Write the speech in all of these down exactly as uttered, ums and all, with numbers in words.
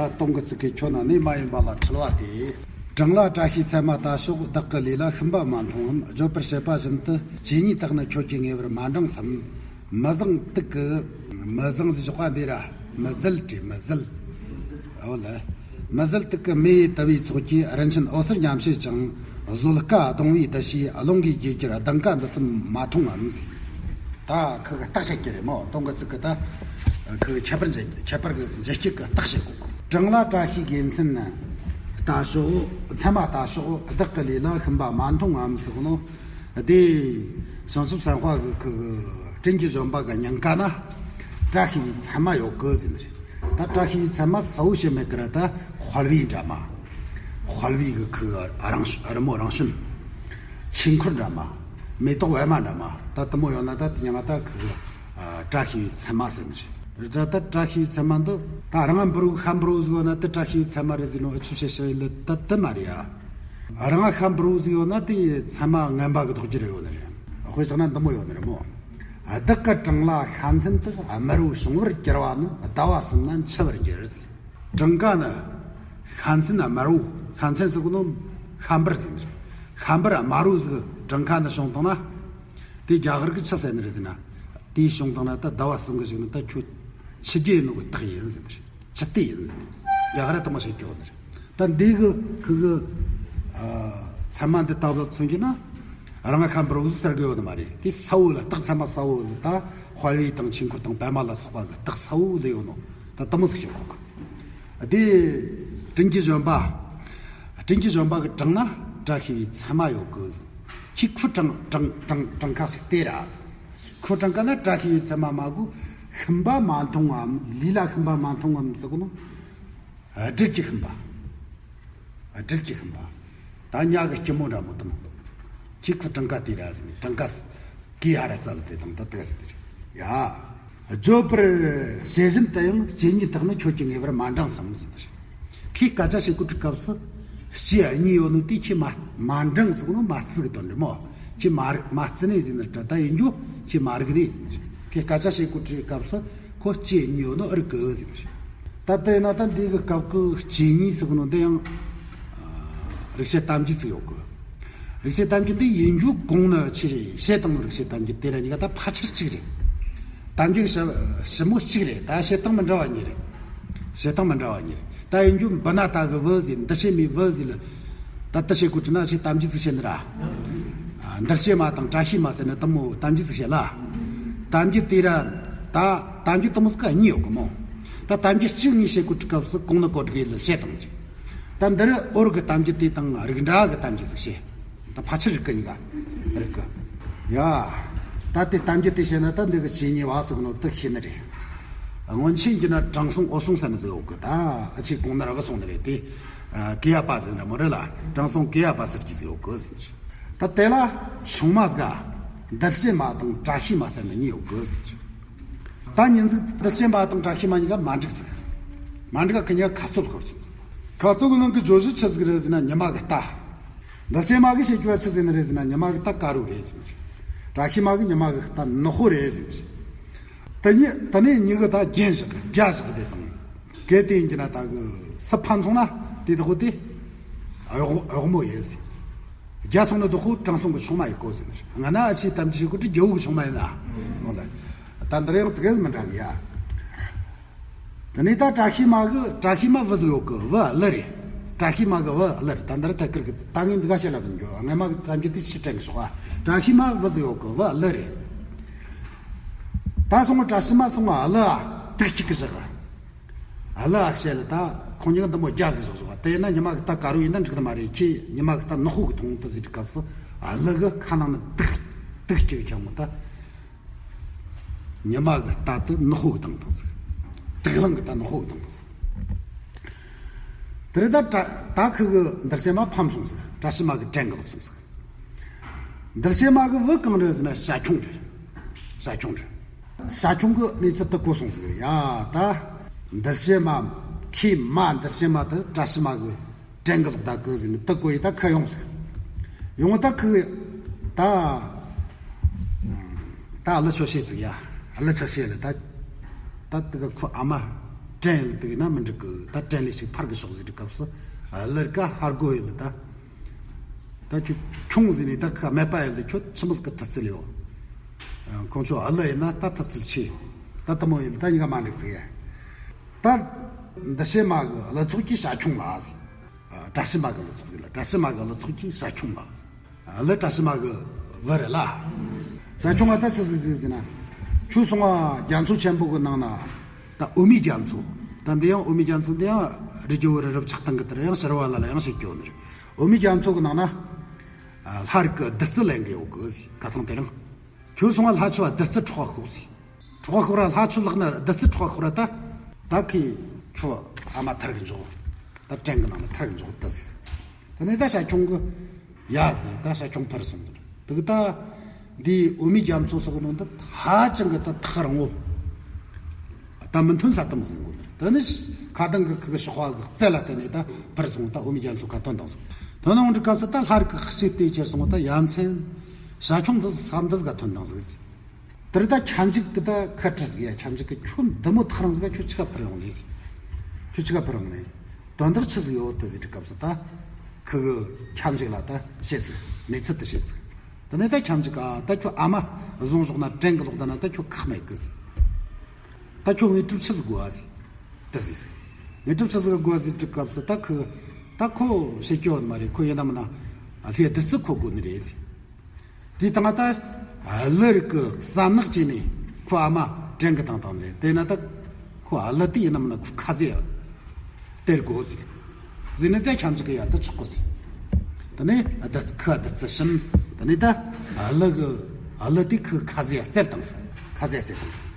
སྟོང་གི་ཚིག་གི་ཁྱོད་ན་གནས་མ་ཡིན་པ་ལ་འཁྲུལ་བ་སྟེ། བྲང་ལ་བཀྲ་ཤིས་མཚན་མ་ལྟ་ཞོག་བདག་གི་ལུས་ལ་ཤུན་པ་མ་མཐོང་ངམ། བརྗོད་པར་བྱེད་པ་བཞིན་དུ་སྐྱེ་གཉིས་དག་ནི་ཁྱོད་ཀྱིས་ངེས་པར་མ་འབྲངས་སམ། མི་བཟང་དུག་གི། མི་བཟང་ཟེར་ཞོག་པ་འདི་ར། མི་ཟད་དྲི་མི་ཟད། འོ་ལ། མི་ཟད་དུག་གི་མེ་ཡི་དུ་བའི་ཚོགས་ཀྱིས་རིན་ཆེན་འོད་ཟེར་ཉམས་བྱེད་ཅིང་། བཟོད་དཀའ་གདུང་བའི་འདུ་ཤེས་རླུང་གིས་འགྱེད་ཀྱིར་གདེངས་ཀ་འདི་གསུམ་མ་མཐོང་ངམ་ཟེར། ད་ཁོ་གི་རྟགས་བཤད་ཀྱི་རེད་མོ། སྟོང་གི་ཚིག་གི་ད། ཁོ་གི་ཁྱད་པར་འཇལ་ཁྱད་པར་གྱི་འཇལ་སྤྱད་ཀྱི་རྟགས་བཤད་གོ་གོ། བྲང་ལ་བཀྲ་ཤིས་དགེ་མཚན་ལྟ་ཞོག་མཚན་མ་ལྟ་ཞོག་བདག་གི་ལུས་ལ་ཤུན་པ་མ་མཐོང་ངམ་ཟེར་གོ་ནོ། དེ། བྱང་ཆུབ་སེམས་དཔའ་གི་ཁོ་གི་དྲིན་གྱིས་བཞོན་པ་གི་སྙིང་ག་ན། བཀྲ་ཤིས་པའི་མཚན་མ་ཡོད་གི་ཟེར་ནི་རེད། ད་བཀྲ་ཤིས་པའི་མཚན་མ་གསལ་བོ་བྱེད་མེད་ཀི་ར་ད་དཔའ་བོའི་འདྲ་མ། དཔའ་བོའི་གི་ཁོ་གི་རང་བྱུང་རི་མོ་རང་བྱུང་། ཆོས་འཁོར་འདྲ་མ། མེ་ཏོག་པད་མ་འདྲ་མ། ད་དེ་མོ་ཡོད་ན་ད་དེ་ཉང་ང་ད་ཁོ་གི་བཀྲ་ཤིས་པའི་མཚན་མ་ཟེར་ནི་རེད། ད་ད་བཀྲ་ཤིས་པའི་མཚན་མ་འདི་ད་རང་ང་འབུར་བོ་ཤ་འབུར་བོ་ཟིག་ཡོད་ན་དེ་བཀྲ་ཤིས་པའི་མཚན་མ་རེད་ཟེར་ནོ་ཨ་ཆུ་བྱེད་ཤེས་ལ་ད་དེ་མ་རེད་ཡ། རང་ང་ཤ་འབུར་བོ་ཟིག་ཡོད་ན་དེ་མཚན་མ་ངན་པ་གི་དོགས་ཀྱི་རེ་ཡོད་ནི་རེད། དཔེ་བཞག་ན་འདི་མོ་ཡོད་ནི་རེད་མོ། བདག་གི་བྲང་ལ་ཤ་མཚན་དག་དམར་བོ་བྱུང་བར་གྱུར་པ་ནི་ཟླ་བ་གསུམ་ན་འཆི་བར་འགྱུར་ཟེར། བྲང་ཀ་ནི། ཤ་མཚན་དམར་བོ། ཤ་མཚན་ཟེར་གོ་ནོ། ཤ་འབུར་ཟེར་ནི་རེད། ཤ་འབུར་དམར་བོ་ཟིག་བྲང་ཀ་ནི་བྱུང་བཏང་ན། དེ་རྒྱ་གར་གི་ཆི་ཟེར་ནི་རེད་ཟེར་ན། དེ་བྱུང་བཏང་ན་ད་ཟླ་བ་གསུམ་གི་ཞིག་ནི་ད་ཁྱོད་འཆི་རྒྱུ་ཡིན་ནོ་གི་རྟགས་ཡིན་ཟེར་ནི་རེད། ཅི་སྟེ་ཡིན་ཟེར་ནས་རྒྱ་གར་དུ་མ་ཞིག་སྐྱོ་ནི་རེད། ད་འདི་གི་ཁུ་གི་ཨ་ཚད་མ་འདི་ལྟ་བུ་མཚོན་གྱི་ན་རང་ང་ཤ་འབུར་བོ་ཟེར་གི་ཡོད་ནི་མ་རེད། དེ་གསལ་བོ་ལ་རྟགས་ཚད་མ་གསལ་བོ་ལ་ད་དཔའ་བོའི་དང་ཆོས་འཁོར་དང་པད་མ་ལ་སོགས་པ་གི་རྟགས་གསལ་བོ་ལ་ཡོད་ནོ། ད་དུ་མོ་ཟིག་བཤད་གོ་གི། དེ་དྲིན་གྱིས་བཞོན་པ། དྲིན་གྱིས་བཞོན་པ་གི་བྲང་ན་བཀྲ་ཤིས་པའི་མཚན་མ་ཡོད་གི་ཟེར། ཁྱེད་ཁོ་བྲང་བྲང་བྲང་བྲང་ཁ་ཞིག་སྟེར་ར་ཟེར། ཁོ་བྲང་ཀ་ན་བཀྲ་ཤིས་པའི་མཚན་མ་མ་གོ། ཤུན་པ་མ་མཐོང་ངམ། ལུས་ལ་ཤུན་པ་མ་མཐོང་ངམ་ཟེར་གོ་ནོ། སྦྲུལ་གྱི་ཤུན་པ། སྦྲུལ་གྱི་ཤུན་པ། ད་ཉ་གི་སྐྱི་མོ་འདྲ་མོ་དུ་མོ། ཁྱེད་ཁོ་བྲང་ཀ་སྟེར་ར་ཟེར་ནས་བྲང་ཀ་ཀི་ཧ་ར་ས་ལ་དེ་དང་ད་དེ་ཟེར་དེ་རེད་ཡ། བརྗོད་པར་བྱེད་བཞིན་དུ་ཡང་སྐྱེ་གཉིས་དག་ནི་ཁྱོད་ཀྱིས་ངེས་པར་མ་འབྲངས་སམ་ཟེར་དེ་རེད། ཁོས་སྐད་ཆ་བཤད་གོ་དུས་སྐབས་སུ་སྐྱེ་གཉིས་ཡོད་ནོ་དེ་ཁྱོས་མ་མ་འབྲངས་ཟེར་གོ་ནོ་མ་བརྩི་གི་དོན་རེད་མོ། ཁྱོས་མ་མ་བརྩི་ནས་ཟེར་ནི་རེད། ད་ཡིན་རྒྱུ་ཁྱོས་མ་རིག་ནས་ཟེར་ནི་རེད། ཁོས་སྐད་ཆ་བཤད་གོ་དུས་སྐབས་སུ་ཁོ་སྐྱེ་གཉིས་ཡོད་ནོ་ཨེ་རིག་གི་ཟེར་ནི་རེད། ད་དེ་ན་ད་འདི་གི་སྐབས་ཀྱི་སྐྱེ་གཉིས་ཟེར་གོ་ནོ་འདི་ཡང་ཨ་རིག་བྱེད་གཏམ་རྒྱུད་ཅིག་ཡོད་གི། རིག་བྱེད་གཏམ་རྒྱུད་འདི་ཡིན་རྒྱུ་གོང་ནི་ཆེ་བཤད་བཏང་ནོ་རིག་བྱེད་གཏམ་རྒྱུད་དེ་ར་གཉིས་ཀ་ད་ཕལ་ཆེར་གཅིག་རེད། གཏམ་རྒྱུད་ཞི་ཞི་མོ་གཅིག་རེད། ད་བཤད་སྟངས་མི་འདྲ་བ་གཉིས་རེད། བཤད་སྟངས་མི་འདྲ་བ་གཉིས་རེད། ད་ཡིན་རྒྱུ་འབུ་སྣ་ད་གི་བུ་ཟེར་འདུ་བྱེད་མའི་བུ་ཟེར་ལ། ད་འདུ་བྱེད་གོ་དྲིས་ན་ཆེ་གཏམ་རྒྱུད་ཅིག་བཤད་ནི་ར། ཨ་འདུ་བྱེད་མ་དང་བཀྲ་ཤིས་མ་ཟེར་ནི་དུ་མོ་གཏམ་རྒྱུད་ཅིག་བཤད་ལ། གཏམ་རྒྱུད་དེ་ར། ད་གཏམ་རྒྱུད་དུ་མོ་ཟིག་ག་གཉིས་ཡོད་གི་མོ། ད་གཏམ་རྒྱུད་གཅིག་ནས་བཤད་གོ་དུས་སྐབས་སུ་གོང་ནི་གོ་དྲིས་ལ་བཤད་བཏང་རྒྱུ། ད་འདིར་འོར་གི་གཏམ་རྒྱུད་དེ་དང་རིགས་འདྲ་གི་གཏམ་རྒྱུད་ཅིག་བཤད། ད་ཕལ་ཆེར་རིག་གི་ཡིན་ག་རིག་གི། ཡ། ད་དེ་གཏམ་རྒྱུད་དེ་བཤད་ན་ད་འདི་གི་སྐྱེ་གཉིས་པ་ཟེར་གོ་ནོ་དེ་ཤེས་ནི་རེད། སྔོན་ཆད་ཀྱི་ན་དྲང་སྲོང་འོད་སྲུང་ཟེར་ནི་ཟིག་ཡོད་གི། ད་ཨ་ཆེ་གོང་ན་ར་བུད་སོང་ནི་རེད་དེ། ཨ་ཀེ་ཡ་པ་ཟེར་འདྲ་མོ་རེད་ལ། དྲང་སྲོང་ཀེ་ཡ་པ་ཟེར་གྱི་ཟིག་ཡོད་གི་ཟེར་གྱི། ད་དེ་ལ་ཆུང་མ་ཟིག་ག་འདུ་བྱེད་མ་དང་བཀྲ་ཤིས་མ་ཟེར་ནི་གཉིས་ཡོད་གི་ཟེར་གྱི། ད་ཉིན་ཟིག་འདུ་བྱེད་མ་དང་བཀྲ་ཤིས་མ་གཉིས་ཀ་མ་འགྲིག་ཟིག་མ་འགྲིག་ག་གི་གཉིས་ཀ་ཁ་རྩོད་ཤོར་སོང་ཟིག་ཁ་རྩོད་གི་ནང་གི་བརྗོད་གཞི་ཆི་ཟིག་རེད་ཟེར་ན་ཉི་མ་གི་རྟ། འདུ་བྱེད་མ་གི་བཤད་རྒྱུ་བ་ཆི་ཟེར་ནི་རེད་ཟེར་ན་ཉི་མ་གི་རྟ་དཀར་རོ་རེད་ཟེར་ནི་རེད། བཀྲ་ཤིས་མ་གི་ཉི་མ་གི་རྟ་ནག་པོ་རེད་ཟེར་ནི་རེད། དེ་ཉིད་དེ་ནས་མྱི་གི་ད་རྒྱན་བཞག་གི་རྒྱ་བཞག་གི་དེ་དང་། གལ་ཏེ་ཡིན་གྱི་ན་ད་གི་སུ་ཕམ་སོང་ན་དེ་དག་གོ་དེ་གཡོག་གཡོག་མོ་ཡིན་ཟེར། རྒྱ་སོང་ན་དག་གོ་དྲང་སྲོང་གི་ཆུང་མ་ཡིན་གོ་ཟེར་ནི་རེད། ང་ན་ཨ་ཆེ་གཏམ་རྒྱུད་བཤད་གོ་དེ་རྒྱལ་པོ་གི་ཆུང་མ་ཡིན་ན། འོ་ལ། ད་འདིར་ཡང་ཙི་གེ་མི་འདྲ་གི་ཡ། དེ་ནས་ད་བཀྲ་ཤིས་མ་གི་བཀྲ་ཤིས་མ་བུ་ཟིག་ཡོད་གི། བུ་ཀླུ་རེད། བཀྲ་ཤིས་མ་གི་བུ་ཀླུ་རེད། ད་འདིར་ཐད་ཀར་གི་ད་ངས་འདི་ག་བཤད་ལ་བུད་འགྱོ། སྔ་མ་གི་གཏམ་རྒྱུད་དེ་ཕྱིར་དྲན་གི་ཤོག་ཨ། བཀྲ་ཤིས་མ་བུ་ཟིག་ཡོད་གི། བུ་ཀླུ་རེད། ད་སོང་བཀྲ་ཤིས་མ་སོང་ཨ་ཀླུ་ཨ་དུག་གཅིག་གི་བཞག་ཨ། ཀླུ་ཨ་བཤད་ལ་ད་ཁོང་གཉིས་ཀ་འདི་མོ་རྒྱ་ཟིག་བཞག་ཤོག་ཨ། དེ་ཡིན་ན་ཉི་མ་གི་རྟ་དཀར་རོ་ཡིན་ན་འགྲིག་ནི་མ་རེད། ཁྱེད་ཉི་མ་གི་རྟ་ནག་པོ་གི་ཐོང་དུ་ཟིག་གི་སྐབས་སུ་ཨ་ཀླུ་གི་ཁ་ནང་ནས་དུག་དུག་གཅིག་ཁྱག་མོ་ད། ཉི་མ་གི་རྟ་དེ་ནག་པོ་གི་བཏང་བཏང་ཟིག་དུག་རླངས་གི་རྟ་ནག་པོ་གི་བཏང་བཏང་ཟིག་དེ་རེད། ད་བཀྲ་ད་ཁུ་གི་འདུ་བྱེད་མ་ཕམ་སོང་ཟིག་བཀྲ་ཤིས་མ་གི་བྲན་གི་ལོག་སོང་ཟིག་འདུ་བྱེད་མ་གི་བུ་གང་རེད་ཟེར་ན་ཞ་ཁྱུང་རེད། ཞ་ཁྱུང་རེད། ཞ་ཁྱུང་གི་གནས་ཚུལ་དེ་གོ་སོང་ཟིག་ཡ་ད་འདུ་བྱེད་མ་ཁོའི་མ་འདུ་བྱེད་མ་དེ་བཀྲ་ཤིས་མ་གི་བྲན་གི་ལོག་ད་གི་ཟེར་ནས་དེ་གོ་ཡི་ད་ཁ་ཡོང་ཟིག་ཡོང་ད་ཁུ་ད་ད་ཀླུ་ཆོས་བཤད་ཟིག་ཡ། ཀླུ་ཆོས་བཤད་ལ་ད་ད་དེ་ག་ཁུ་ཨ་མ་ དྲན་ཡོད་དུས་ན་མི་འགྲིག་གི། ད་དྲན་ལས་ཤིག་ཐར་གི་ཤོག་ཟེར་དུས་སྐབས་སུ་ཨ་ལར་ཀ་ཧར་གོ་ཡོད་ལ། ད་ད་ཁྱོད་ཁྱུང་ཟེར་ནས་ད་ཁ་མེད་པ་ཡོད་ལ། ཁྱོད་ཆི་མོ་ཟིག་གི་མཐུ་རྩལ་ཡོད། ཁོང་ཚོ་ཨ་ལ་ཡིན་ན་ད་མཐུ་རྩལ་ཆེ། ད་དེ་མོ་ཡིན་ད་གཉིས་ཀ་མ་འགྲིག་ཟིག་ཡ། ད་འདི་ཕྱི་མ་གི་ཨ་ལ་ཚོགས་ཀྱི་ཤ་ཁྱུང་ལ་ཟེར། བཀྲ་ཤིས་མ་གི་ཨ་ལ་ཚོགས་ཟེར་ལ། བཀྲ་ཤིས་མ་གི་ཨ་ལ་ཚོགས་ཀྱི་ཤ་ཁྱུང་ལ་ཟེར། ཨ་ལ་བཀྲ་ཤིས་མ་གི་བུ་རེད་ལ། ཤ་ཁྱུང་ང་ད་ཆི་ཟིག་ཟིག་ཟེར་ན། ཁྱོད་སོང་བ་རྒྱ་མཚོ་ཆེན་པོ་གི་ནང་ན། ད་འོ་མའི་རྒྱ་མཚོ། ད་འདི་ཡང་འོ་མའི་རྒྱ་མཚོ་འདི་ཡང་རི་རྒྱལ་བོ་རི་རབ་ཆགས་སྟངས་གི་དེར་ཡང་ཕྱི་ར་བ་ལ་ལ་ཡང་ཞིག་སྐྱོ་ནི་རེད། འོ་མའི་རྒྱ་མཚོ་གི་ནང་ན་ལྷ་རིགས་གི་བདུད་རྩི་ལེན་གི་ཡོད་གི་ཟེར། ཁ་སང་དེ་རིང་ཁྱོད་སོང་བ་ལྷ་ཆོ་བ་བདུད་རྩི་འཕྲོག་ཤོག་ཟེར། འཕྲོག་ཤོག་ར། ལྷ་ཆོ་ལག་ན་བདུད་རྩི་འཕྲོག་ཤོག་ར། ད་ད་ཁི་ཁྱོད་ཨ་མ་ཐར་གི་འཇོག་ད་བྲན་གི་ནང་ན་ཐར་གི་འཇོག་ད་ཟེར། ད་ནས་ད་ཤ་ཁྱུང་གི་ཡ་ཟེར། ད་ཤ་ཁྱུང་ཕར་སོང་ཟེར། དེ་གི་ད་འདི་འོ་མའི་རྒྱ་མཚོ་སོགས་ནང་ད་ཧ་ཅང་གི་ད་ཐག་རིང་བོ། ད་མི་མཐུན་ས་དམ་ཟེར་གོ་ནི། ད་ནི་ཁ་དང་གི་ཁི་གི་ཤོག་བ་གི་རྩེ་ལ་དེ་ནས་ད་ཕར་སོང་། ད་འོ་མའི་རྒྱ་མཚོ་ཁ་ཐོན་དང་ཟེར། ཐོན་ནང་འདྲི་སྐབས་སུ་ད་ལྷ་རིགས་གི་ཤིག་དེ་ཁྱེར་སོང་། ད་ཡ་མཚན་ཤ་ཁྱུང་འདི་ས་འདི་ག་ཐོན་དང་ཟེར། དེར་ད་ཁྱབ་འཇུག་གི་ད་ཁ་བྲིས་ཟིག་ཡ། ཁྱབ་འཇུག་གི་ཁྱོད་འདི་མོ་ཐག་རིང་ཟིག་ག་ཁྱོད་ཆི་ག་ཕར་ཡོང་ནས་ཟེར། ཁྱོད་ཆི་ག་ཕར་ཡོང་ནས་དོན་དག་ཆི་ཟིག་ཡོད་དེ་ཟེར་དུས་སྐབས་སུ་ད་ཁི་གི་ཁྱབ་འཇུག་ལ་ད་བཤད་ཟིག། གནས་ཚུལ་དེ་བཤད་ཟིག། དེ་ནས་ད་ཁྱབ་འཇུག་ག་ད་ཁྱོད་ཨ་མ་བཟུང་ཞོག་ན་བྲན་གི་ལོག་ད་ན་ད་ཁྱོད་ཁག་མེད་གི་ཟེར། ད་ཁྱོད་དངོས་གྲུབ་ཆི་ཟིག་དགོས་ཨ་ཟེར། དེ་ཟེར་ཟེར། དངོས་གྲུབ་ཆི་ཟིག་དགོས་ཟེར་དུས་སྐབས་སུ་ད་ཁི་ད་ཁོ་བཤད་རྒྱུ་མ་རེད། ཁོ་ཡིན་ན་མིན་ན་ལྷའི་བདུད་རྩི་ཁོ་དགོས་ནི་རེད་ཟེར། དེའི་སྟེང་ད་ལར་གི་བསམ་ནག་ཅིག་ནས་ཁོ་ཨ་མ་བྲན་གི་བཏང་བཏང་རེད། དེ་ན་ད་ཁོ་ཨ་ལ་དེ་ཡིན་ན་མིན་ན་ཁོ་ཁ་ཟས་སྟེར་དགོས་ཟེར། ཟེར་ནས་ད་ཁྱམས་ཅིག་གི་ཡ་ད་ཆོག་གོ་ཟེར། དེ་ནས་ད་ཁ་ད་ཚི་ཤིན། དེ་ནས་ད་ཨ་ལ་གི་ཨ་ལ་དེ་ཁི་ཁ་ཟས་སྟེར་བཏང་ཟེར། ཁ་ཟས་སྟེར་བཏང་ཟེར།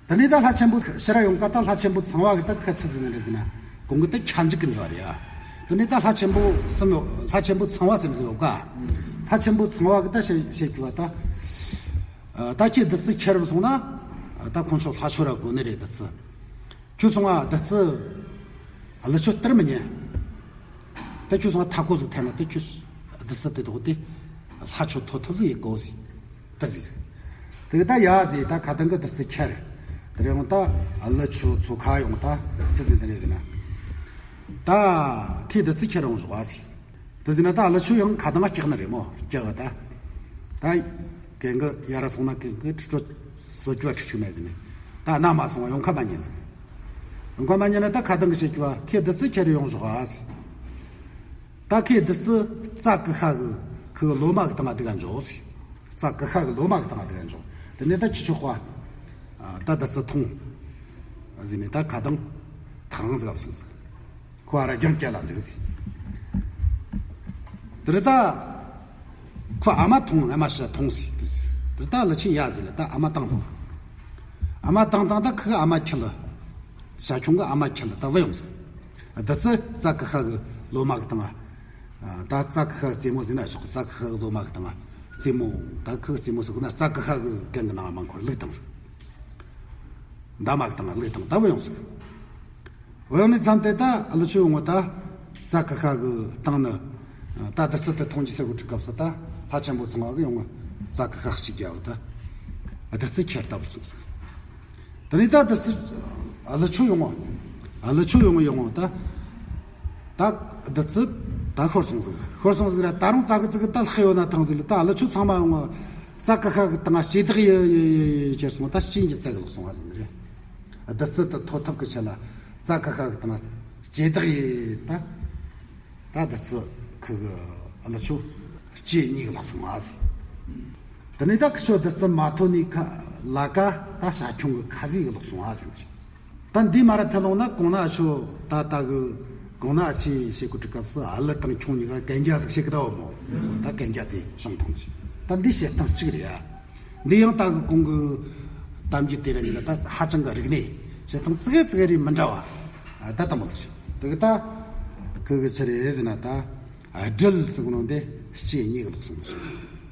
དེ་ནས་ད་ལྷ་ཆེན་པོ་ཕྱིར་ཡོང་ཀ་ད་ལྷ་ཆེན་པོ་ཚངས་པ་གི་ད་ཁ་ཆི་ཟིན་ནི་རེད་ཟེར་ན། གོང་གི་ད་ཁྱབ་འཇུག་གི་ནུས་པ་རེད་ཡ། དེ་ནས་ད་ལྷ་ཆེན་པོ་གསུམ་ཡོད། ལྷ་ཆེན་པོ་ཚངས་པ་ཟེར་ཟིན་ཡོད་ཀ། ལྷ་ཆེན་པོ་ཚངས་པ་གི་ད་བཤད་བཤད་རྒྱུ་བ་ད། ད་ཁྱེད་བདུད་རྩི་ཁྱེར་སོང་ན། ད་ཁོང་ཚོ་ལྷ་ཆོས་ར་དགོས་ནི་རེད། བདུད་རྩི། ཁྱོད་སོང་ང་བདུད་རྩི་ཨ་ལ་ཆོས་སྟེར་མི་ཉན། ད་ཁྱོད་སོང་ང་ཐ་ཀོ་ཟིག་འཐེན་ན་ད་ཁྱོད་བདུད་རྩི་དེ་དོག་དེ་ལྷ་ཆོས་ཐོབ་ཐབས་ཟིག་ཡེ་གོ་ཟིག། ད་ཟིག་ཟིག། དེ་གི་ད་ཡ་ཟིག་ད་ཁ་ཐང་གི་བདུད་རྩི་ཁྱེར། དེ་རིང་ད་ཨ་ལ་ཆོས་ཚོ་ཁ་ཡོང་ད་ཆི་ཟིག་དེ་རེད་ཟེར་ན། ད་ཁྱེད་བདུད་རྩི་ཁྱེར་ཡོང་ཞོག་ཨ་ཟིག། དེ་ཟེར་ན་ད་ཨ་ལ་ཆོས་ཡང་ཁ་དང་ང་སྐྱག་ནི་རེད་མོ། སྐྱག་གི་ད། ད་གན་གི་ཡ་ར་སོང་ན་གན་གི་ཁྲི་ཁྲོ་སོ་རྒྱུ་བ་ཁྲི་ཁྲི་མེད་ཟེར་ནས། ད་ན་མ་སོང་བ་ཡོང་ཁ་མ་ཉན་ཟིག། ཡོང་ཁ་མ་ཉན་ན་ད་ཁ་དང་གི་བཤད་རྒྱུ་བ་ཁྱེད་བདུད་རྩི་ཁྱེར་ཡོང་ཞོག་ཨ་ཟིག། ད་ཁྱེད་བདུད་རྩི་རྩ་ཀི་ཤ་གི་ཁི་ལོ་མ་གི་སྟེང་ང་དེ་ག་འཇོག་ཟིག། རྩ་ཀི་ཤ་གི་ལོ་མ་གི་སྟེང་ང་དེ་ག་འཇོག། དེ་ནས་ད་ཁྱི་ཆོག་པ། ད་བདུད་རྩི་འཐུང་། ཟེར་ནས་ད་ཁ་དང་ཐང་ཟིག་བ་སོང་ཟིག། ཁོ་ཨ་ར་རྒྱང་སྐྱ་ལ་འདུག་ཟེར། དེ་རེད་ད། ཁོ་ཨ་མ་འཐུང་། ཨ་མ་ཤ་འཐུང་ཟེར་དུས། དེ་ད་ལ་ཆེན་ཡ་ཟེར་ལ་ད་ཨ་མ་བཏང་བཏང་ཟེར། ཨ་མ་བཏང་བཏང་ད་ཁི་གི་ཨ་མ་ཁྱི་ལ། ཤ་ཁྱུང་གི་ཨ་མ་ཁྱི་ལ་ད་བུད་ཡོང་ཟེར། བདུད་རྩི་རྩ་ཀི་ཤ་གི་ལོ་མ་གི་སྟེང་ང་། ད་རྩ་ཀི་ཤ་གི་རྩེ་མོ་ཟེར་ན་ཆོག་གི། རྩ་ཀི་ཤ་གི་ལོ་མ་གི་སྟེང་ང་རྩེ་མོ། ད་ཁི་གི་རྩེ་མོ་ཟེར་གོ་ན་རྩ་ཀི་ཤ་གི་གན་གི་ནང་ང་མ་འཁོར་བླུགས་བཏང་ཟེར། འདབ་མ་གི་སྟེང་ང་བླུགས་བཏང་ད་བུད་ཡོང་ཟིག། འོ་ཡང་ནི་མཚམས་དེ་ད་ཨ་ལ་ཆོས་ཡོང་བ་ད་རྩ་ཀི་ཤ་གི་སྟེང་ནི། ད་བདུད་རྩི་དེ་འཐུང་རྒྱུ་ཟེར་གོ་དུས་སྐབས་སུ་ད་ལྷ་ཆེན་པོ་ཚངས་པ་གི་ཡོང་བ་རྩ་ཀི་ཤ་གཅིག་རྒྱབ་ད་བདུད་རྩི་ཁྱེར་ལྟ་བུར་བཙུགས་ཟིག། དེ་ནས་ད་བདུད་རྩི་ཨ་ལ་ཆོས་ཡོང་བ། ཨ་ལ་ཆོས་ཡོང་བ་ཡོང་བ་ད། ད་བདུད་རྩི་ད་ཤོར་སོང་ཟིག། ཤོར་སོང་ཟིག་ར་ད་རུང་རྩ་ཀི་ཙི་གི་ད་ལྷག་ཡོད་ན་ཐང་ཟིག་ལ་ད་ཨ་ལ་ཆོས་ཚང་མ་ཡོང་བ། རྩ་ཀི་ཤ་གི་སྟེང་ང་ལྕེ་ལྡག་ཡེ་ཡེ་ཡེ་ཡེ་ཁྱེར་སོང་ད་ལྕེ་གི་རྩ་གི་ལོག་སོང་བ་ཟིག་རེད། བདུད་རྩི་དེ་ཐོབ་ཐབས་གི་ཆེད་ལ་རྩ་ཀི་ཤ་གི་སྟེང་ང་ལྕེ་ལྡག་ཡེ་ད། ད་བདུད་རྩི་ཁི་གི་ཨ་ལ་ཆོས་ལྕེ་གཉིས་གི་ལོག་སོང་ཨ་ཟེར། དེ་ནས་ད་ཁི་ཆོ་བདུད་རྩི་མ་ཐོན་ནི་ཁ་ལ་ཀ་ད་ཤ་ཁྱུང་གི་ཁ་ཟས་གི་ལོག་སོང་ཨ་ཟེར། ད་འདི་མ་ར་ཐལ་ལོང་ན་གོང་ན་ཆོ་ད་ད་གི་གོང་ན་ཆི་བྱེད་གོ་དུས་སྐབས་སུ་ཨ་ལ་དང་ཁྱུང་གཉིས་ཀ་གན་རྒྱ་ཟིག་བྱེད་གི་ད་འོ་མོ། ད་གན་རྒྱ་དེ་བྱུང་ཐང་ཆི། ད་འདི་བྱེད་སྟངས་གཅིག་རེད་ཡ། འདི་ཡང་ད་གི་གོང་གི་གཏམ་རྒྱུད་དེ་ར་གཉིས་ཀ་ད་ཧ་ཅང་གི་རིག་གནས་བྱེད་སྟངས་ཙི་གེ་ཙི་གེ་རེ་མི་འདྲ་བ། ད་ལྟ་མོ་ཟིག་རེད། དེ་གི་ད་ཁི་གི་ཆི་རེད་ཟེར་ན་ད་སྦྲུལ་ཟེར་གོ་ནོ་འདི་ལྕེ་གཉིས་གི་ལོག་སོང་ཟིག།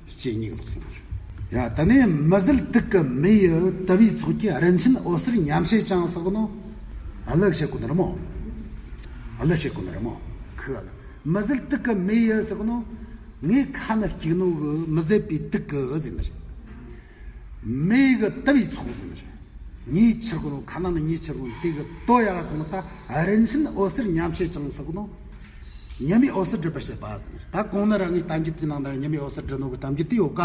ལྕེ་གཉིས་གི་ལོག་སོང་ཟིག། ཡ་ད་ནི་མི་བཟད་དུག་གི་མེ་ཡི་དུ་བའི་ཚོགས་ཀྱིས་རིན་ཆེན་འོད་ཟེར་ཉམས་བྱེད་ཅིང་ཟེར་གོ་ནོ། ཨ་ལ་བྱེད་གོ་ནི་རེད་མོ། ཨ་ལ་བྱེད་གོ་ནི་རེད་མོ། ཁི་ཨ་ལ། མི་བཟད་དུག་གི་མེ་ཡི་ཟེར་གོ་ནོ། ངའི་ཁ་ནི་སྐྱུག་ནོ་གི་མི་བཟད་པའི་དུག་གི་ཟེར་ནི་རེད། མེ་གི་དུ་བའི་ཚོགས་ཟེར་ནི་རེད། ཉེས་ཆེ་གོ་ནོ། ཁ་ནང་ནས་ཉེས་ཆེ་གོ་ནོ་དེ་གི་དོ་ཡ་ར་ཚོ་ནོ་ད་རིན་ཆེན་འོད་གསལ་ཉམས་བྱེད་ཅིང་ཟེར་གོ་ནོ། ཉི་མའི་འོད་གསལ་སྒྲུབ་པར་བྱེད་པ་ཟེར་ནི་རེད། ད་གོང་ན་ར་ངའི་གཏམ་རྒྱུད་དེ་ནང་ན་ར་ཉི་མའི་འོད་གསལ་སྒྲུབ་ནོ་གི་གཏམ་རྒྱུད་དེ་ཡོད་ཀ།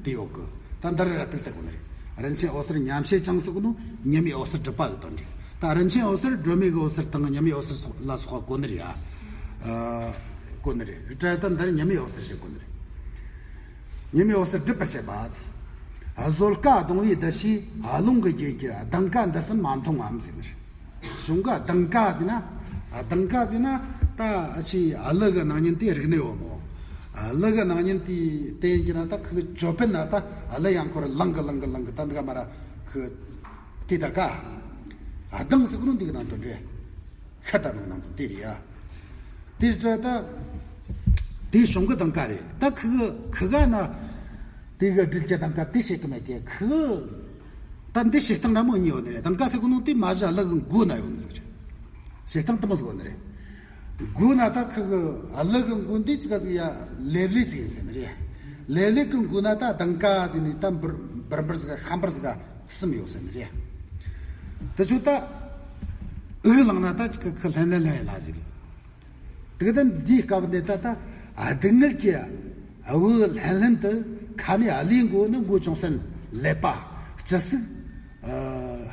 དེ་ཡོད་གི། ད་འདི་ར་ར་ཏིག་ཟེར་གོ་ནི་རེད། རིན་ཆེན་འོད་གསལ་ཉམས་བྱེད་ཅིང་ཟེར་གོ་ནོ་ཉི་མའི་འོད་གསལ་སྒྲུབ་པ་གི་དོན་རེད། ད་རིན་ཆེན་འོད་གསལ་སྒྲོན་མེ་གི་འོད་གསལ་དང་ཉི་མའི་འོད་གསལ་སོགས་ལ་སོགས་པ་གོ་ནི་རེད་ཡ། ཨ། གོ་ནི་རེད། དྲ་ད་འདིར་ཉི་མའི་འོད་གསལ་ཞེས་གོ་ནི་རེད། ཉི་མའི་འོད་གསལ་སྒྲུབ་པར་བྱེད་པ། བཟོད་དཀའ་གདུང་བའི་བདུད་བཞིའི་རླུང་གི་རྒྱུད་ཀྱི་གདེངས་ཀ་འདི་གསུམ་མ་མཐོང་ངམ་ཟེར་ནི་རེད། གཞུང་གི་གདེངས་ཀ་ཟེར་ན། གདེངས་ཀ་ཟེར་ན་ད་ཨ་ཆི་ཨ་ལུ་གི་སྣང་བརྙན་དེ་རིག་ནི་ཡོད་མོ། ཨ་ལུ་གི་སྣང་བརྙན་དེ་བསྟན་གྱི་ན་ད་ཁོ་གི་ཅོ་པན་ན་ད་ཨ་ལུ་ཡང་ཁོ་ར་ལང་གི་ལང་གི་ལང་གི་ད་འདི་ག་མ་ར་ཁོ་དེ་ད་ཀ། གདེངས་ཟེར་གོ་ནོ་འདི་གི་ནང་དོན་རེད། ཤ་ད་ནོ་ནང་དུ་དེ་རེད་ཡ། དེ་ལྟར་ད། དེ་གཞུང་གི་གདེངས་ཀ་རེད། ད་ཁི་གི་ཁི་ག་ན། དེ་གི་སྒྲིལ་གྱི་གདེངས་ཀ་དེ་བྱེད་གི་མེད་ཀི་ཁི། ད་འདི་བྱེད་སྟངས་འདྲ་མོ་གཉིས་ཡོད་ནི་རེད། གདེངས་ཀ་ཟེར་གོ་ནོ་དེ་མ་གཞི་ཨ་ལུ་གི་མགོ་ན་ཡོད་ནི་ཟིག་རེད། བྱེད་སྟངས་དེ་མོ་ཟིག་ཡོད་ནི་རེད། མགོ་ན་ད་ཁི་གི་ཨ་ལུ་གི་མགོ་འདི་ཙི་ག་ཟིག་ཡ་ལེབ་ལེབ་ཟིག་ཡིན་ཟེར་ནི་རེད། ལེབ་ལེབ་གི་མགོ་ན་ད་གདེངས་ཀ་ཟེར་ནི་ད་འབུར་འབུར་འབུར་ཟིག་ཤམ་བུ་ཟིག་གསུམ་ཡོད་ཟེར་ནི་རེད། དེ་ཚོ་ད། འུ་ལངས་ན་ད་ཁི་ཁི་ལྷན་ལྷན་ལྷན་ཡིན་ལ་ཟིག་རེད། དེ་ད་འདིའི་སྐབས་འདི་ད་ད་སྡུག་བསྔལ་གྱི་འུ་ལྷན་ལྷན་དུ་ཁ་ནས་ཨ་ལུའི་མགོ་ནི་མགོ་ཅུང་ཟད་ལེབ་པ། སྤྱི་གཙུག་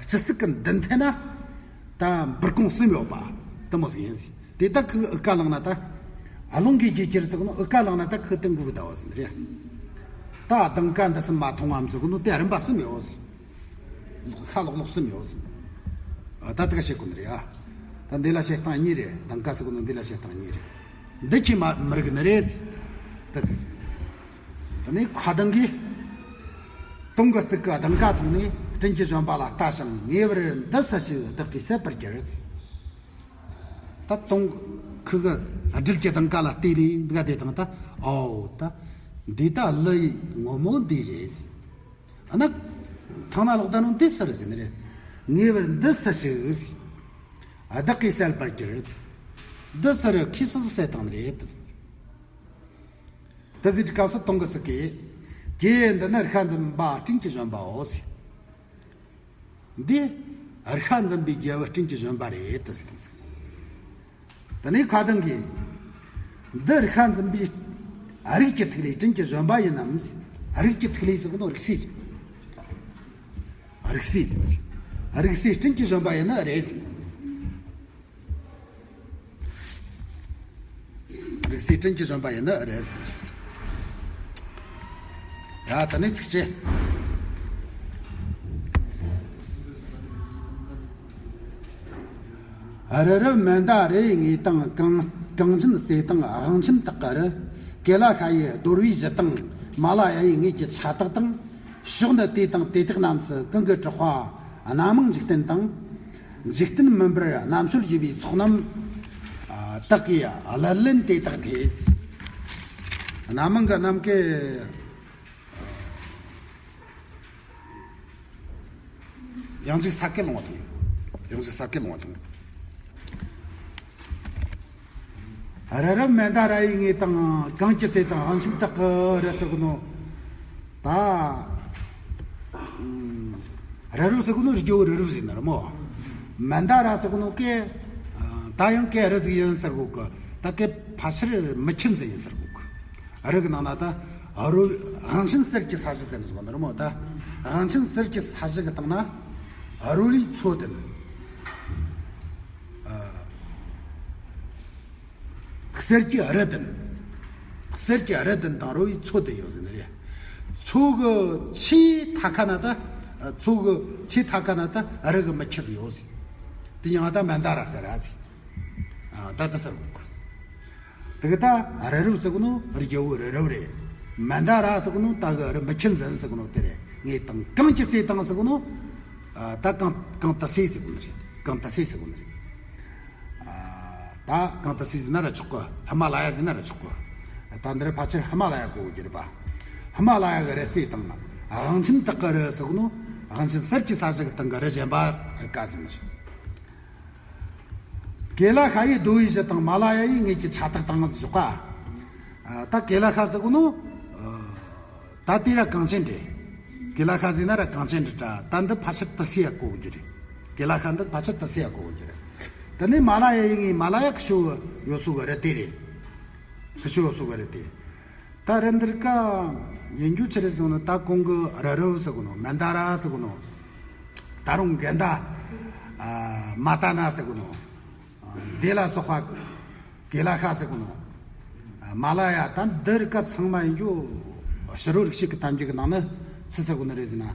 སྤྱི་གཙུག་གི་མདུན་ཐད་ན་ད་འབུར་གོང་གསུམ་ཡོད་པ། དེ་མོ་ཟིག་ཡིན་ཟིག་དེ་ད་ཁི་འུ་ཀ་ལངས་ན་ད་ཨ་ལོང་གི་རྒྱུད་ཀྱི་རི་ཟིག་ནི་འུ་ཀ་ལངས་ན་ད་ཁི་དེ་མགོ་གི་ཟླ་བ་ཟིག་རེད། ད་གདེངས་ཀ་འདི་གསུམ་མ་མཐོང་ངམ་ཟེར་གོ་ནོ་དེ་རིམ་པ་གསུམ་ཡོད་ཟིག་ལོག་ཤ་ལོག་ལོག་གསུམ་ཡོད་ཟིག་ཨ་ད་དེ་ག་བཤད་གོ་ནི་རེད་ཨ། ད་འདི་ལ་བཤད་སྟངས་གཉིས་རེད། གདེངས་ཀ་ཟེར་གོ་ནོ་འདི་ལ་བཤད་སྟངས་གཉིས་རེད། འདི་ཁྱེད་མ་མི་རིག་ནི་རེད་ཟིག་ད་ཟིག་ཟིག་ད་ནི་ཁ་གདངས་ཀྱིས། དུང་གི་གཙུག་གི་གདེངས་ཀ་མཐོང་ནས་སྤྲིན་གྱི་བཞོན་པ་ལ་ལྟ་ཞིང་ངེས་པར་འདི་སུ་ཞིག་བདག་གིས་བསད་པར་གྱུར་ཟིག་ད་དུང་ཁུ་གི་སྒྲིལ་གྱི་གདེངས་ཀ་ལ་བལྟས་ནས་འདི་ག་དེ་དང་ད་ཨའོ་ད་འདི་ད་ལི་ཡི་ངོ་མོ་འདི་རེད་ཟིག་ཨ་ན། ཐང་ན་ལོག་ད་ནོ་འདི་སུ་རེད་ཟེར་ནི་རེད། ངེས་པར་འདི་སུ་ཞིག་ཟེར། བདག་གིས་བསད་པར་གྱུར་ཟེར། འདི་སུ་རེད། ཁྱེད་སུ་སུ་བསད་བཏང་ནི་རེད་ཟེར། དེ་ཟེར་གྱི་སྐབས་སུ་དུང་གི་གཙུག་གིས། ཀྱེ་འདི་ནི་རིག་པ་འཛིན་པ་སྤྲིན་གྱི་བཞོན་པའོ་ཟེར། འདི་རིག་པ་འཛིན་པའི་རྒྱལ་པོ་སྤྲིན་གྱི་བཞོན་པ་རེད་དེ་ཟེར་དང་ཟེར། དེ་ནས་ཁ་གདངས་ཀྱིས། འདི་རིག་པ་འཛིན་པའི་རིགས་ཀྱི་ཐིག་ལེ་སྤྲིན་གྱི་བཞོན་པ་ཡིན་ནམ་ཟེར། རིགས་ཀྱི་ཐིག་ལེ་ཟེར་གོ་ནོ་རིག་བྱེད། རིག་བྱེད་ཟེར། རིག་བྱེད་སྤྲིན་གྱི་བཞོན་པ་ཡིན་ནི་རེད་ཟེར། རིག་བྱེད་སྤྲིན་གྱི་བཞོན་པ་ཡིན་ནི་རེད་ཟེར། ཡ་ད་ནི་ཚིག་ཅེ། རི་རབ་མན་དཱ་ར་ཡི་ངོས་དང་། གངས་གངས་ཅན་རྩེ་དང་དབང་ཆེན་སྟག་གི་རི། ཀེ་ལ་ཤ་ཡི་རྡོ་རུའི་གཞུ་དང་། མ་ལ་ཡ་ཡི་ངོས་ཀྱི་ཆ་དག་དང་། ཕྱོགས་འདི་དེ་དང་དེ་དག་རྣམས་སུ་གང་གི་གྲགས་པ་རྣམ་མང་འཇིག་རྟེན་དང་། འཇིག་རྟེན་མུན་པར་རྣམ་དཔྱོད་ཡུ་བའི་ཚོགས་རྣམས། ཨ་དག་གིས་ཀླུ་ལེན་དེ་དག་དེ། རྣམ་མང་གི་རྣམ་ཀེ། ཡང་ཅིག་ས་ཀེ་ལོང་བ་དང་། ཡང་ཅིག་ས་ཀེ་ལོང་བ་དང་། རི་རབ་མན་དཱ་ར་ཡི་ངོས་དང་། གངས་ཀྱི་རྩེ་དང་དབང་ཆེན་སྟག་གི་རི་ཟེར་གོ་ནོ། ད། ཨུམ། རི་རབ་ཟེར་གོ་ནོ་རི་རྒྱལ་པོ་རི་རབ་ཟེར་ནི་རེད་མོ། མན་དཱ་ར་ཟེར་གོ་ནོ་ཀེ། ད་ཡང་ཀེ་རི་ཟིག་ཡིན་ཟེར་གོ་གི། ད་ཀེ་ཕལ་ཆེར་མི་ཁྱིམ་ཟིག་ཡིན་ཟེར་གོ་གི། རི་གི་ནང་ན་ད་རོ། དབང་ཆེན་གསེར་གྱི་ས་གཞི་ཟེར་ནི་ཟེར་གོ་ནི་རེད་མོ། ད་དབང་ཆེན་གསེར་གྱི་ས་གཞི་གི་སྟེང་ན་རོ་ལི་མཚོ་ལྡན། ཨ། གསེར་གྱི་རི་ལྡན། གསེར་གྱི་རི་ལྡན་དང་རོ་ལི་མཚོ་ལྡན་ཡོད་ཟེར་ནི་རེད། མཚོ་གི་ཆེས་མཐའ་ཁ་ན་ད། མཚོ་གི་ཆེས་མཐའ་ཁ་ན་ད་རི་གི་མི་ཁྱི་ཟིག་ཡོད་ཟེར། དེ་ཡང་ད་མན་དཱ་ར་ཟེར་ར་ཟེར། ཨ་ད་ད་ཟེར་གོ་གི། དེ་གི་ད་རི་རབ་ཟེར་གོ་ནོ་རི་རྒྱལ་པོ་རི་རབ་རེད། མན་དཱ་ར་ཟེར་གོ་ནོ་ད་གི་རི་མི་ཁྱི་འཛིན་ཟེར་གོ་ནོ་དེ་རེད། ངོས་དང་གངས་ཀྱི་རྩེ་དང་ཟེར་གོ་ནོ། ཨ་ད་གངས་གངས་ཏི་སེ་ཟེར་གོ་ནི་རེད། གངས་ཏི་སེ་ཟེར་གོ་ནི་རེད། ཨ་ད་གངས་ཏི་སེ་ཟེར་ན་ར་ཆོག་གི། ཧི་མ་ལ་ཡ་ཟེར་ན་ར་ཆོག་གི། ད་འདིར་ཕལ་ཆེར་ཧི་མ་ལ་ཡ་གོ་གི་རེད་པ། ཧི་མ་ལ་ཡ་གི་རི་རྩེ་དང་དབང་ཆེན་སྟག་གི་རི་ཟེར་གོ་ནོ། དབང་ཆེན་གསེར་གྱི་ས་གཞི་གི་སྟེང་གི་རི་གཞན་པ་རི་ཀ་ཟེར་ནི་རེད། ཀེ་ལ་ཤ་ཡི་རྡོ་ཡི་གཞུ་དང་མ་ལ་ཡ་ཡི་ངོས་ཀྱི་ཆ་དག་དང་ཟེར་ཞོག་ག་ཨ་ད་ཀེ་ལ་ཤ་ཟེར་གོ་ནོ། ཨ་ད་དེ་ར་གངས་ཅན་རེད། ཀེ་ལ་ཤ་ཟེར་ན་ར་གངས་ཅན་རི་བྲག་ད་འདི་ཕལ་ཆེར་ཏི་སེ་ཡ་གོ་གི་རེད། ཀེ་ལ་ཤ་འདི་ཕལ་ཆེར་ཏི་སེ་ཡ་གོ་གི་རེད། དེ་ནས་མ་ལ་ཡ་ཡིན་ངེས་མ་ལ་ཡ་ཁི་ཤོ་ཡོད་སོ་གི་རི་དེ་རེད། ཁི་ཤོ་ཡོད་སོ་གི་རི་དེ། ད་རི་འདིར་ཀ་ཡིན་རྒྱུ་ཆི་རེད་ཟེར་ན་ད་གོང་གི་རི་རུ་ཟེར་གོ་ནོ་མན་ད་ར་ཟེར་གོ་ནོ། ད་རུང་གན་ད། མ་ད་ན་ཟེར་གོ་ནོ། དེ་ལ་སོགས་པ། ཀེ་ལ་ཤ་ཟེར་གོ་ནོ། མ་ལ་ཡ་ད་འདི་རི་ཀ་ཚང་མ་ཡིན་རྒྱུ། ཕྱི་རོལ་རིག་བྱེད་ཀྱི་གཏམ་རྒྱུད་ཀྱི་ནང་ནས་ཆི་ཟེར་གོ་ནི་རེད་ཟེར་ན། ལྷ་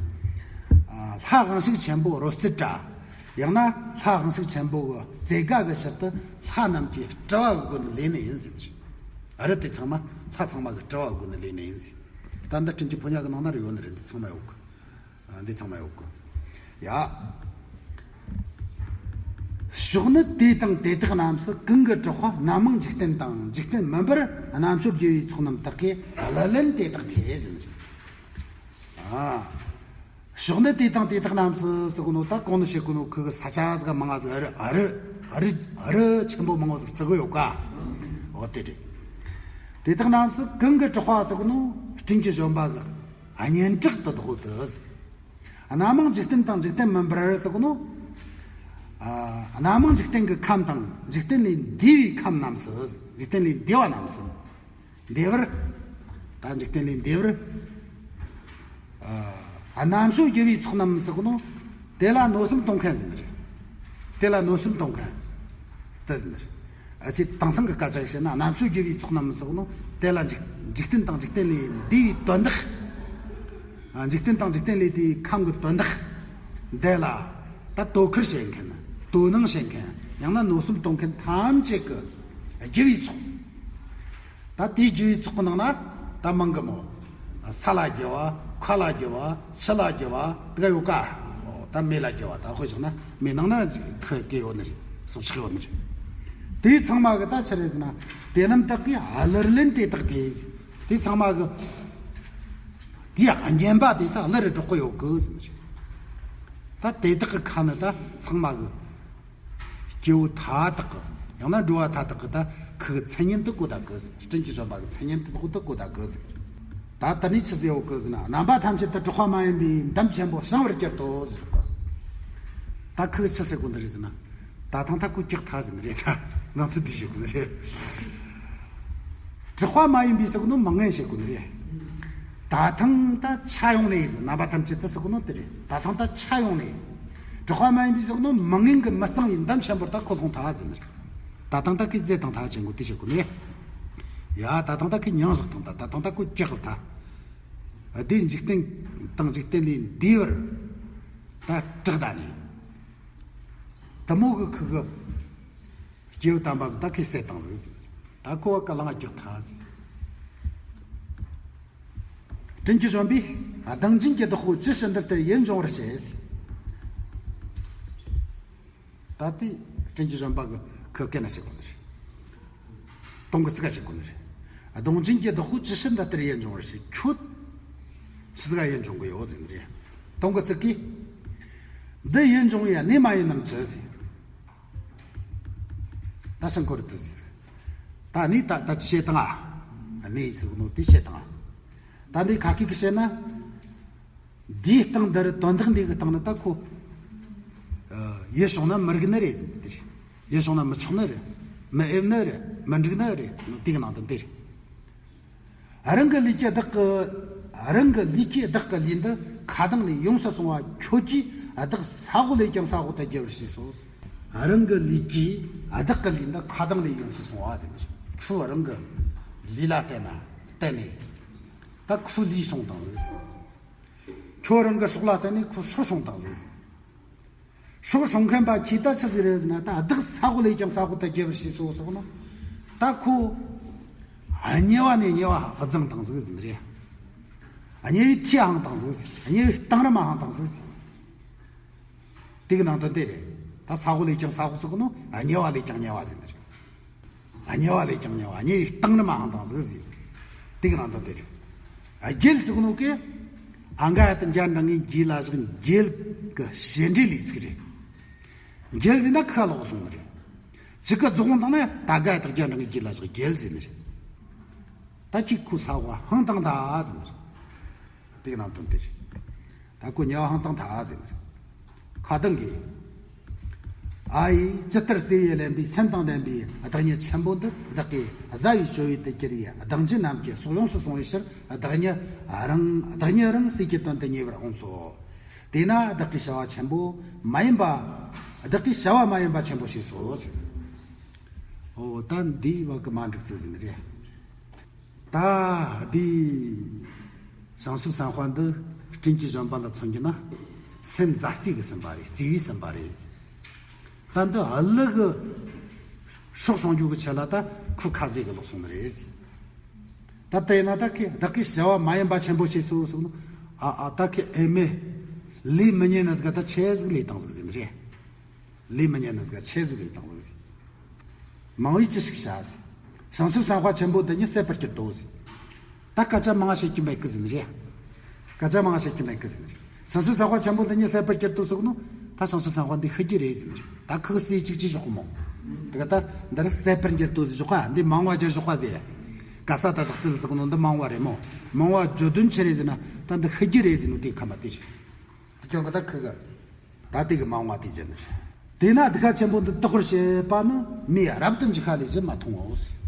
དབང་ཕྱུག་ཆེན་པོ་རོལ་རྩེད་བྲག་ཡང་ན་ལྷ་དབང་ཕྱུག་ཆེན་པོ་གི་རྩེ་དགའ་གི་ཕྱིར་དུ་ལྷ་རྣམས་ཀྱིས་སྤྲུལ་པ་གི་སྒོ་ནས་ལེན་ནི་ཡིན་ཟེར་ནི། རི་དེ་ཚང་མ་ལྷ་ཚང་མ་གི་སྤྲུལ་པ་གི་སྒོ་ནས་ལེན་ནི་ཡིན་ཟེར། ད་འདི་སྤྲིན་གྱི་ཕོ་ཉ་གི་ནང་ན་རེ་ཡོད་ནི་རེད། འདི་ཚང་མ་ཡོད་གི། འདི་ཚང་མ་ཡོད་གི། ཡ། ཕྱོགས་ནི་དེ་དང་དེ་དག་རྣམས་སུ་གང་གི་གྲགས་པ་རྣམ་མང་འཇིག་རྟེན་དང་འཇིག་རྟེན་མིན་པར་རྣམ་དཔྱོད་དགེ་བའི་ཚོགས་རྣམས་དག་གིས་གླུ་ལེན་དེ་དག་ཐོས་ཟེར་ནི་རེད། ཕྱོགས་ནི་དེ་དང་དེ་དག་རྣམས་སུ་ཟེར་གོ་ནོ་ད་གོང་ནས་བཤད་གོ་ནོ་ཁུ་གི་ས་ཆ་ཟིག་མང་ང་ཟིག་རི་རི་རི་རི་ཆེན་པོ་མང་བོ་ཟིག་བརྩི་གི་ཡོད་ཀ་འོ་དེ་རེད། དེ་དག་རྣམས་སུ་གང་གི་གྲགས་པ་ཟེར་གོ་ནོ་སྤྲིན་གྱི་བཞོན་པ་གི་སྙན་གྲགས་དུ་དོག་དུ། རྣམ་མང་འཇིག་རྟེན་དང་འཇིག་རྟེན་མིན་པར་ཟེར་གོ་ནོ། རྣམ་མང་འཇིག་རྟེན་གྱི་ཁམས་དང་འཇིག་རྟེན་ལས་འདས་པའི་ཁམས་རྣམས་སུ། འཇིག་རྟེན་ལས་འདས་པ་རྣམས་སུ། འདས་པར། ད་འཇིག་རྟེན་ལས་འདས་པར། རྣམ་དཔྱོད་དགེ་བའི་ཚོགས་རྣམས་ཟེར་གོ་ནོ། དེ་ལ་གནོད་སེམས་གཏོང་མཁན་ཟེར་ནི་རེད། དེ་ལ་གནོད་སེམས་གཏོང་མཁན། དེ་ཟེར་ནི་རེད། ཨ་ཅེ་དེང་སང་གི་སྐད་ཆ་བཤད་ན་རྣམ་དཔྱོད་དགེ་བའི་ཚོགས་རྣམས་ཟེར་གོ་ནོ། དེ་ལ་འཇིག་འཇིག་རྟེན་དང་འཇིག་རྟེན་ལས་འདས་པའི་དོན་དག་འཇིག་རྟེན་དང་འཇིག་རྟེན་ལས་འདས་པའི་ཁམས་ཀྱི་དོན་དག་འདི་ལ། ད་དོ་ཁུར་བྱེད་མཁན། དོ་སྣང་བྱེད་མཁན། ཡང་ན་གནོད་སེམས་གཏོང་མཁན་ཐམས་ཅད་ཀྱི་དགེ་བའི་ཚོགས། ད་དེའི་དགེ་བའི་ཚོགས་ཀྱི་ནང་ན་ད་མང་གི་མོ། ས་ལ་དགེ་བ། མཁའ་ལ་དགེ་བ། ཆུ་ལ་དགེ་བ་དེ་ག་ཡོད་ཀ་འོ་ད་མེ་ལ་དགེ་བ། ད་དཔེ་བཞག་ན་མེ་ནང་ན་ཁུ་སྐྱེ་ཡོད་ནི་རེད། སྲོག་ཆགས་ཡོད་ནི་རེད། དེའི་ཚང་མ་གི་ད་ཆི་རེད་ཟེར་ན། དེ་རྣམས་དག་གིས་གླུ་ལེན་དེ་དག་ཐོས། དེ་ཚང་མ་གི་དེའི་སྙན་པ་དེ་ད་གླུ་རུ་སྒྲོག་གི་ཡོད་གི་ཟེར་ནི་རེད། ད་དེ་དག་གི་ཁ་ནས་ད་ཚང་མ་གི་སྐྱེ་བོ་མཐའ་དག་གི། ཡང་ན་འགྲོ་བ་མཐའ་དག་གི་ད་ཁུ་གི་མཚན་སྙན་དུ་གོ་ད་གི་ཟེར། སྤྲིན་གྱི་བཞོན་པ་གི་མཚན་སྙན་དུ་གོ་ད་གོ་ད་གི་ཟེར། ད་དེ་ནས་ཆི་ཟེར་ཡོད་གི་ཟེར་ན། རྣམ་པ་ཐམས་ཅད་དུ་གྲགས་པ་མ་ཡིན་པའི་འདམ་ཆེན་པོ་བྱང་བར་གྱུར་ཏོ་ཟེར་གོ། ད་ཁུ་གི་ཆི་ཟེར་གོ་ནི་རེད་ཟེར་ན། ད་ཐང་ད་ཁུ་སྐྱག་ཐ་ཟེར་ནི་རེད། ད་ནང་དུ་འདི་ཞིག་གོ་ནི་རེད། གྲགས་པ་མ་ཡིན་པའི་ཟེར་གོ་ནོ་མི་ངན་བྱེད་གོ་ནི་རེད། ད་ཐང་ད་ཆ་ཡོང་ནས་ཟེར། རྣམ་པ་ཐམས་ཅད་དུ་ཟེར་གོ་ནོ་དེ་རེད། ད་ཐང་ད་ཆ་ཡོང་ནས། གྲགས་པ་མ་ཡིན་པའི་ཟེར་གོ་ནོ་མི་ངན་གྱི་མི་གཙང་བའི་འདམ་ཆེན་པོར་ད་ཁོ་ལྷུང་ཐ་ཟེར་ནི་རེད། ད་ཐང་ད་ཁོས་རྫས་དང་ཐ་ཅན་གོ་དེ་བྱེད་གོ་ནི་རེད། ཡ་ད་ཐང་ད་ཁོས་མྱང་བཞག་ཐང་ད་ད་ཐང་ད་ཁོ་སྐྱག་ཐ། དེ་འཇིག་རྟེན་དང་འཇིག་རྟེན་ལས་འདས་པར་ད་གྲགས་ད་ནས། དེ་མོ་གི་ཁུ་གི་སྐྱེ་བོ་དམ་པ་ཟིག་ད་ཁོས་བསད་བཏང་ཟིག་ཟེར། ད་ཁོ་བ་ག་ལང་སྐྱག་ཐ་ཟེར། སྤྲིན་གྱི་བཞོན་པས་གདེངས་ཅན་གྱི་བདག་པོ་ཇི་ཞིག་འདི་ལྟར་ཡིད་འབྱུང་བར་བྱེད་ཟེར། ད་དེ་སྤྲིན་གྱི་བཞོན་པ་གི་ཁུ་སྐད་ན་བཤད་གོ་ནི་རེད། དོང་གི་ཚིག་ག་བཤད་གོ་ནི་རེད། གདེངས་ཅན་གྱི་བདག་པོ་ཇི་ཞིག་འདི་ལྟར་ཡིད་འབྱུང་བར་བྱེད། ཁྱོད་ཆི་ཟིག་ག་ཡིད་འབྱུང་གི་ཡོད་ཟེར་ནི་རེད། དོང་གི་ཚིག་གིས། འདི་ཡིད་འབྱུང་བའི་གནས་མ་ཡིན་ནམ་ཅི་ཟེར། ད་ཤིང་འཁོར་དུ་ཟེར། ད་ནི་ད་ད་ཅི་བཤད་དང་ཨ། གནས་ཟེར་གོ་ནོ་དེ་བཤད་དང་ཨ། ད་འདི་ཁ་སྐད་ཀྱིས་བཤད་ན། འདིའི་སྟེང་འདི་རུ་དོན་དག་འདི་གི་སྟེང་ན་ད་ཁོ། ཡིད་བྱུང་ན་མི་རིག་ནི་རེད་ཟེར་ནི་དེ་རེད། ཡིད་བྱུང་ན་མི་ཆོག་ནི་རེད། མི་ཨེབ་ནི་རེད། མི་འགྲིག་ནི་རེད། དེ་གི་ནང་དོན་དེ་རེད། རང་གི་ལུས་ཀྱི་བདག་གི། རང་གི་ལུས་ཀྱི་བདག་གི་ལུས་འདི་ཁ་གདངས་ལས་ཡོངས་སུ་སོང་བ་ཁྱོད་ཀྱིས་བདག་ས་འོག་ལས་ཀྱང་ས་འོག་ཏུ་བརྒྱལ་བར་བྱས་སོ། རང་གི་ལུས་ཀྱི་བདག་གི་ལུས་འདི་ཁ་གདངས་ལས་ཡོངས་སུ་སོང་བ་ཟེར་ནི་རེད། ཁོ་རང་གི་ལུས་ལ་བརྟེན་ན་བརྟེན་ནས་ད་ཁོའི་ལུས་བྱུང་བཏང་ཟིག་ཟེར། ཁྱོད་རང་གི་སྲོག་ལ་བརྟེན་ནས་ཁོའི་སྲོག་བྱུང་བཏང་ཟིག་ཟེར། སྲོག་བྱུང་མཁན་པ་ཁྱེད་ད་ཆི་ཟིག་རེད་ཟེར་ན། ད་བདག་ས་འོག་ལས་ཀྱང་ས་འོག་ཏུ་བརྒྱལ་བར་བྱས་སོ་ཟེར་ན། ད་ཁོ་དམྱལ་བ་ནས་དམྱལ་བ་བརྫངས་བཏང་ཟིག་ཟེར་ནི་རེད། དམྱལ་བའི་ཐོག་ལྷུང་བཏང་ཟིག་ཟེར། དམྱལ་བའི་གཏིང་རིང་མ་ལྷུང་བཏང་ཟིག་ཟེར། དེ་གི་ནང་དོན་དེ་རེད། ད་ས་འོག་ལས་ཀྱང་ས་འོག་ཟེར་གོ་ནོ་དམྱལ་བ་ལས་ཀྱང་དམྱལ་བ་ཟེར་ནི་རེད། དམྱལ་བ་ལས་ཀྱང་དམྱལ་བ། དམྱལ་བའི་གཏིང་རིང་མ་ལྷུང་བཏང་ཟིག་ཟེར། དེ་གི་ནང་དོན་དེ་རེད། ཨ། བརྒྱལ་ཟེར་གོ་ནོ་གི། ཨ་ག་ཡ་ཏ་ཛྙཱ་ན་རང་གི་རྒྱུད་ལ་བཞག་བརྒྱལ་གི་བྱེད་འབྲེལ་ལས་ཚིག་རེད། བརྒྱལ་ཟེར་ན་ཁ་ལོག་སོང་ནི་རེད། ཅི་ག་རྫོགས་དང་ན་ད་ག་ཡ་ཏ་ཛྙཱ་ན་རང་གི་རྒྱུད་ལ་བཞག་བརྒྱལ་ཟེར་ནི་རེད། ད་ཁྱེད་ཁོའི་ས་འོག་ལྷུང་བཏང་ད་ཟེར་ནི་རེད། དེ་གི་ནང་དོན་དེ་རེད། ད་ཁོ་ཉེ་བ་ཧང་ཏང་ཐ་ཟེར་ནི། ཁ་ཏང་གིས། ཨ་ཡིས་ཇི་ལྟར་བརྩེ་བས་བརླན་པའི་སེམས་དང་ལྡན་པའི་བདག་ཉིད་ཆེན་པོ་འདི། བདག་གིས་བཟའ་བའི་སྤྱོད་ཡུལ་དུ་གྱུར་པའི་བདག་འཛིན་རྣམས་ཀྱི་སྲོག་ཡོངས་སུ་བསྲུང་བའི་ཕྱིར། བདག་ཉིད་རང་བདག་ཉིད་རང་ཟས་ཀྱི་དོན་དུ་ཉེ་བར་འོངས་སོ། དེས་ན་བདག་གི་བྱ་བ་ཆེན་པོ་མ་ཡིན་པ། བདག་གི་བྱ་བ་མ་ཡིན་པ་ཆེན་པོ་བྱས་སོ་ཟེར། འོ་ད་འདིའི་བར་གི་མ་འགྲིག་ཚུལ་ཟིན་རེད། ད་འདི་བྱང་ཆུབ་སེམས་དཔའ་འདི་སྤྲིན་གྱི་བཞོན་པ་ལ་མཚོན་རྒྱུ་ན་སེམས་མཛའ་བརྩེ་གི་སེམས་པ་རེད། བརྩེ་བའི་སེམས་པ་རེད། ད་འདི་ཨ་ལི་གི་སྲོག་ཤོང་རྒྱུ་གི་ཆེད་ལ་ད་ཁོ་ཁ་ཟས་གི་ལོག་སོང་ནི་རེད། ད་དེ་ན་ད་ཁི་བདག་གི་བྱ་བ་མ་ཡིན་པ་ཆེན་པོ་བྱས་སོ་སོ་ནོ། ཨ་ཨ་ད་ཁི་ཨེ་མེ་ལས་མི་ཉན་ནི་ཟིག་ད་ཆེ་ཟིག་ལས་བཏང་ཟིག་ཟིན་རེད། ལས་མི་ཉན་ནི་ཟིག་ཆེ་ཟིག་ལས་བཏང་ཟིག་ཟིན། མང་བས་ཅི་ཞིག་བྱ་ཟིག་བྱང་ཆུབ་སེམས་དཔའ་ཆེན་པོ་འདི་ཉིད་ཟད་པར་གྱུར་ཏོ་ཟིག་ད་སྐད་ཆ་མང་བཤད་རྒྱུ་མེད་གི་ཟིན་རེད། སྐད་ཆ་མང་བཤད་རྒྱུ་མེད་གི་ཟིན་རེད། བྱང་ཆུབ་སེམས་དཔའ་ཆེན་པོ་འདི་ཉིད་ཟད་པར་གྱུར་ཏོ་ཟེར་གོ་ནོ། ད་བྱང་ཆུབ་སེམས་དཔའ་འདི་ཤི་རྒྱུ་རེད་ཟེར་ནི་རེད། ད་ཁག་སེ་གཅིག་གཅིག་ཞོག་གི་མོ། དེ་ག་ད་འདི་ར་ཟད་པར་གྱུར་ཏོ་ཟེར་ཞོག་ག་འདི་མང་བ་རྒྱར་ཞོག་ག་ཟེར། ག་ས་ད་ཞག་སེལ་ཟེར་གོ་ནོ་འདི་མང་བ་རེད་མོ། མང་བ་བརྗོད་དོན་ཆི་རེད་ཟེར་ན་ད་འདི་ཤི་རྒྱུ་རེད་ཟེར་ནོ། དེ་ཁ་མ་དེ་རེད། དེ་ཀྱང་ག་ད་ཁི་ག་ད་དེ་གི་མང་བ་དེ་བརྒྱུད་ནི་རེད། དེས་ན་སྡིག་པ་ཆེན་པོ་འདི་དག་པར་བྱེད་པ་ནི་མིས་རབ་ཏུ་འཇིགས་པ་ལས་ཀྱང་མ་མཐོང་ངོ་།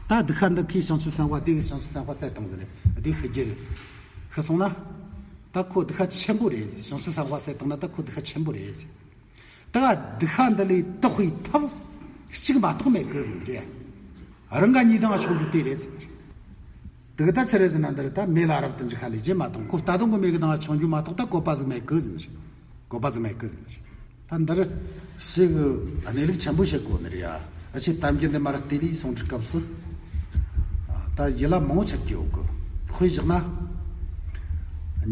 ད་སྡིག་པ་འདི་ཁོས་བྱང་ཆུབ་སེམས་དཔའ་དེ་གིས་བྱང་ཆུབ་སེམས་དཔའ་བསད་བཏང་ཟེར་རེད། དེ་ཤི་རྒྱུ་རེད། ཤི་སོང་ན། ད་ཁོ་སྡིག་པ་ཆེན་པོ་རེད་ཟེར། བྱང་ཆུབ་སེམས་དཔའ་བསད་བཏང་ན་ད་ཁོ་སྡིག་པ་ཆེན་པོ་རེད་ཟེར། ད་སྡིག་པ་འདི་ལས་དག་པའི་ཐབས་གཅིག་མ་གཏོགས་མེད་གི་ཟེར་རེད། རང་ག་ཉིད་དང་ཆོག་རྒྱུ་དེ་རེད་ཟེར། དེ་གི་ད་ཆི་རེད་ཟེར་ན་འདིར་ད་མི་ལ་རབ་ཏུ་འཇིགས་པ་ལས་ཀྱང་མ་མཐོང་། ཁོ་ལྟ་སྟངས་གི་མི་གི་ནང་ཆོག་རྒྱུ་མ་གཏོགས་ད་བཀོད་པ་ཟིག་མེད་གི་ཟེར་ནི་རེད། བཀོད་པ་ཟིག་མེད་གི་ཟེར་ནི་རེད། ད་འདིར་ཞིག་གནས་ལུགས་ཆེན་པོ་ཞིག་གོ་ནི་རེད་ཡ། ཨ་ཆེ་གཏམ་རྒྱུད་འདི་མར་བལྟས་ལས་གསུང་འཕྲིན་སྐབས་སུ། ད་ཡིད་ལ་མང་བོ་ཆགས་ཀྱི་ཡོད་གི། དཔེ་བཞག་ན།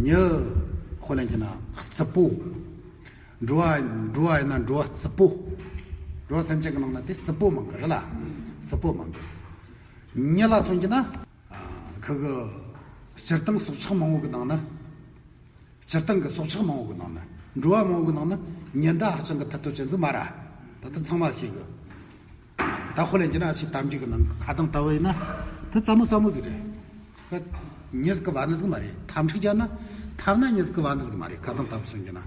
མྱི་དཔེ་ལེན་གྱི་ན་རྩུབ་པོ། འགྲོ་བ་འགྲོ་བ་ཡིན་ན་འགྲོ་བ་རྩུབ་པོ། འགྲོ་བ་སེམས་ཅན་གྱི་ནང་ན་དེ་རྩུབ་པོ་མང་གི་རེད་ལ། རྩུབ་པོ་མང་གི། མྱི་ལ་མཚོན་གྱི་ན། ཁུ་གི་སྤྱིར་བཏང་སྲོག་ཆགས་མང་བོ་གི་ནང་ན། སྤྱིར་བཏང་གི་སྲོག་ཆགས་མང་བོ་གི་ནང་ན། འགྲོ་བ་མང་བོ་གི་ནང་ན་མྱི་འདི་ཧ་ཅང་གི་ཐུབ་ཐོབ་ཅན་ཟིག་མ་ར། ད་ལྟ་ཚང་མ་ཤེས་གི། ད་དཔེ་ལེན་གྱི་ན་ཨ་ཆེ་གཏམ་རྒྱུད་གི་ནང་གི་ཁ་གདངས་ལྟ་བུ་ཡིན་ན། དེ་རྩ་མོ་རྩ་མོ་ཟིག་རེད། ཁ་མྱི་ཟིག་གི་བ་ནི་ཟིག་མ་རེད། འཐབ་འཁྲུག་རྒྱག་ན། འཐབ་ན་མྱི་ཟིག་གི་བ་ནི་ཟིག་མ་རེད། ཁ་གདངས་ལྟ་བུ་སོང་གྱི་ན།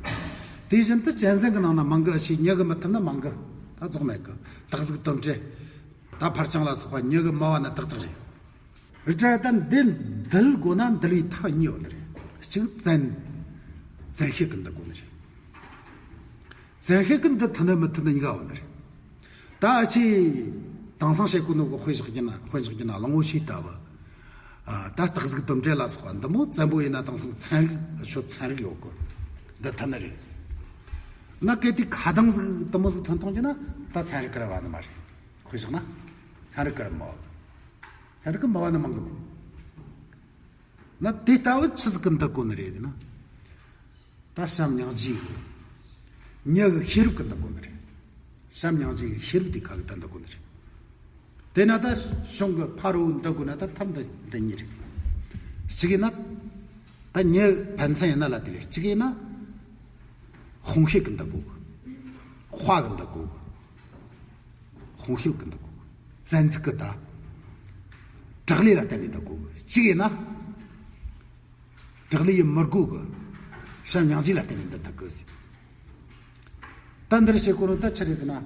དེ་བཞིན་དུ་གཅན་གཟན་གི་ནང་ན་མང་གི། ཨ་ཆེ་མྱི་གི་མི་ཐུབ་ན་མང་གི། ད་རྫོགས་མེད་གི། སྟག་གཟིག་དོམ་དྲེད། ད་ཕར་ཕྱིན་ལ་སོགས་པ་མྱི་གི་མི་བ་ན་ཏག་ཏག་རེད། རི་བྲག་ད་འདི་འདུལ་དགོས་ན་འདུལ་བའི་ཐབས་གཉིས་ཡོད་ནི་རེད། གཅིག་བཙན། བཙན་ཤེད་ཀྱིས་འདུལ་དགོས་ནི་རེད། བཙན་ཤེད་ཀྱིས་འདུལ་ཐུབ་ནི་མི་ཐུབ་ནི་གཉིས་ཀ་ཡོད་ནི་རེད། ད་ཨ་ཆེ་དེང་སང་བཤད་གོ་ནོ་གི་དཔེ་བཞག་གི་ན། དཔེ་བཞག་གི་ན་གླང་པོ་ཆེ་ལྟ་བུ། ཨ་ད་སྟག་གཟིག་དོམ་དྲེད་ལ་སོགས་པ་འདི་མོ་བཙན་པོ་ཡིན་ན་དེང་སང་ཚན་རིག་ཆོ་ཚན་རིག་ཡོད་གི། འདུལ་ཐུབ་ནི་རེད། ན་གལ་ཏེ་ཁ་གདངས་ཟིག་འདི་མོ་ཟིག་ཐོན་ཐོན་གྱི་ན་ད་ཚན་རིག་གི་ར་བ་ནི་མ་རེད། དཔེ་བཞག་ན་ཚན་རིག་གི་ར་མ་བ། ཚན་རིག་གི་མ་བ་ནི་མང་གི་མོ། ན་དེ་ལྟ་བུ་ཆི་ཟིག་གིས་འདུལ་དགོས་ནི་རེད་ཟེར་ན། ད་བྱམས་སྙིང་རྗེ་གི། མྱི་གི་ཤེས་རབ་ཀྱིས་འདུལ་དགོས་ནི་རེད། བྱམས་སྙིང་རྗེ་གི་ཤེས་རབ་དེ་ཁ་གིས་ད་འདུལ་དགོས་ནི་རེད། དེ་ན་ད་གཞུང་གི་ཕ་རོལ་འདུལ་དགོས་ན་ད་ཐབས་འདི་འདི་གཉིས་རེད། གཅིག་ཡིན་ན། ད་མྱི་ཕན་ཚུན་ཡིན་ན་ལ་དེ་རེད། གཅིག་ཡིན་ན། དཔུང་ཤེད་ཀྱིས་འདུལ་དགོས་གི། དཔའ་གིས་འདུལ་དགོས་གི། དཔུང་ཤེད་ཀྱིས་འདུལ་དགོས་གི། བཙན་ཚུགས་ཀྱིས་ད། དྲག་ལས་ལ་བརྟེན་ནས་འདུལ་དགོས་གི། གཅིག་ཡིན་ན། དྲག་ལས་ཡིན་མི་དགོས་གི། བྱམས་སྙིང་རྗེ་ལ་བརྟེན་ནས་འདུལ་ཐུབ་གི་ཟེར། ད་འདིར་བཤད་གོ་ནོ་ད་ཆི་རེད་ཟེར་ན།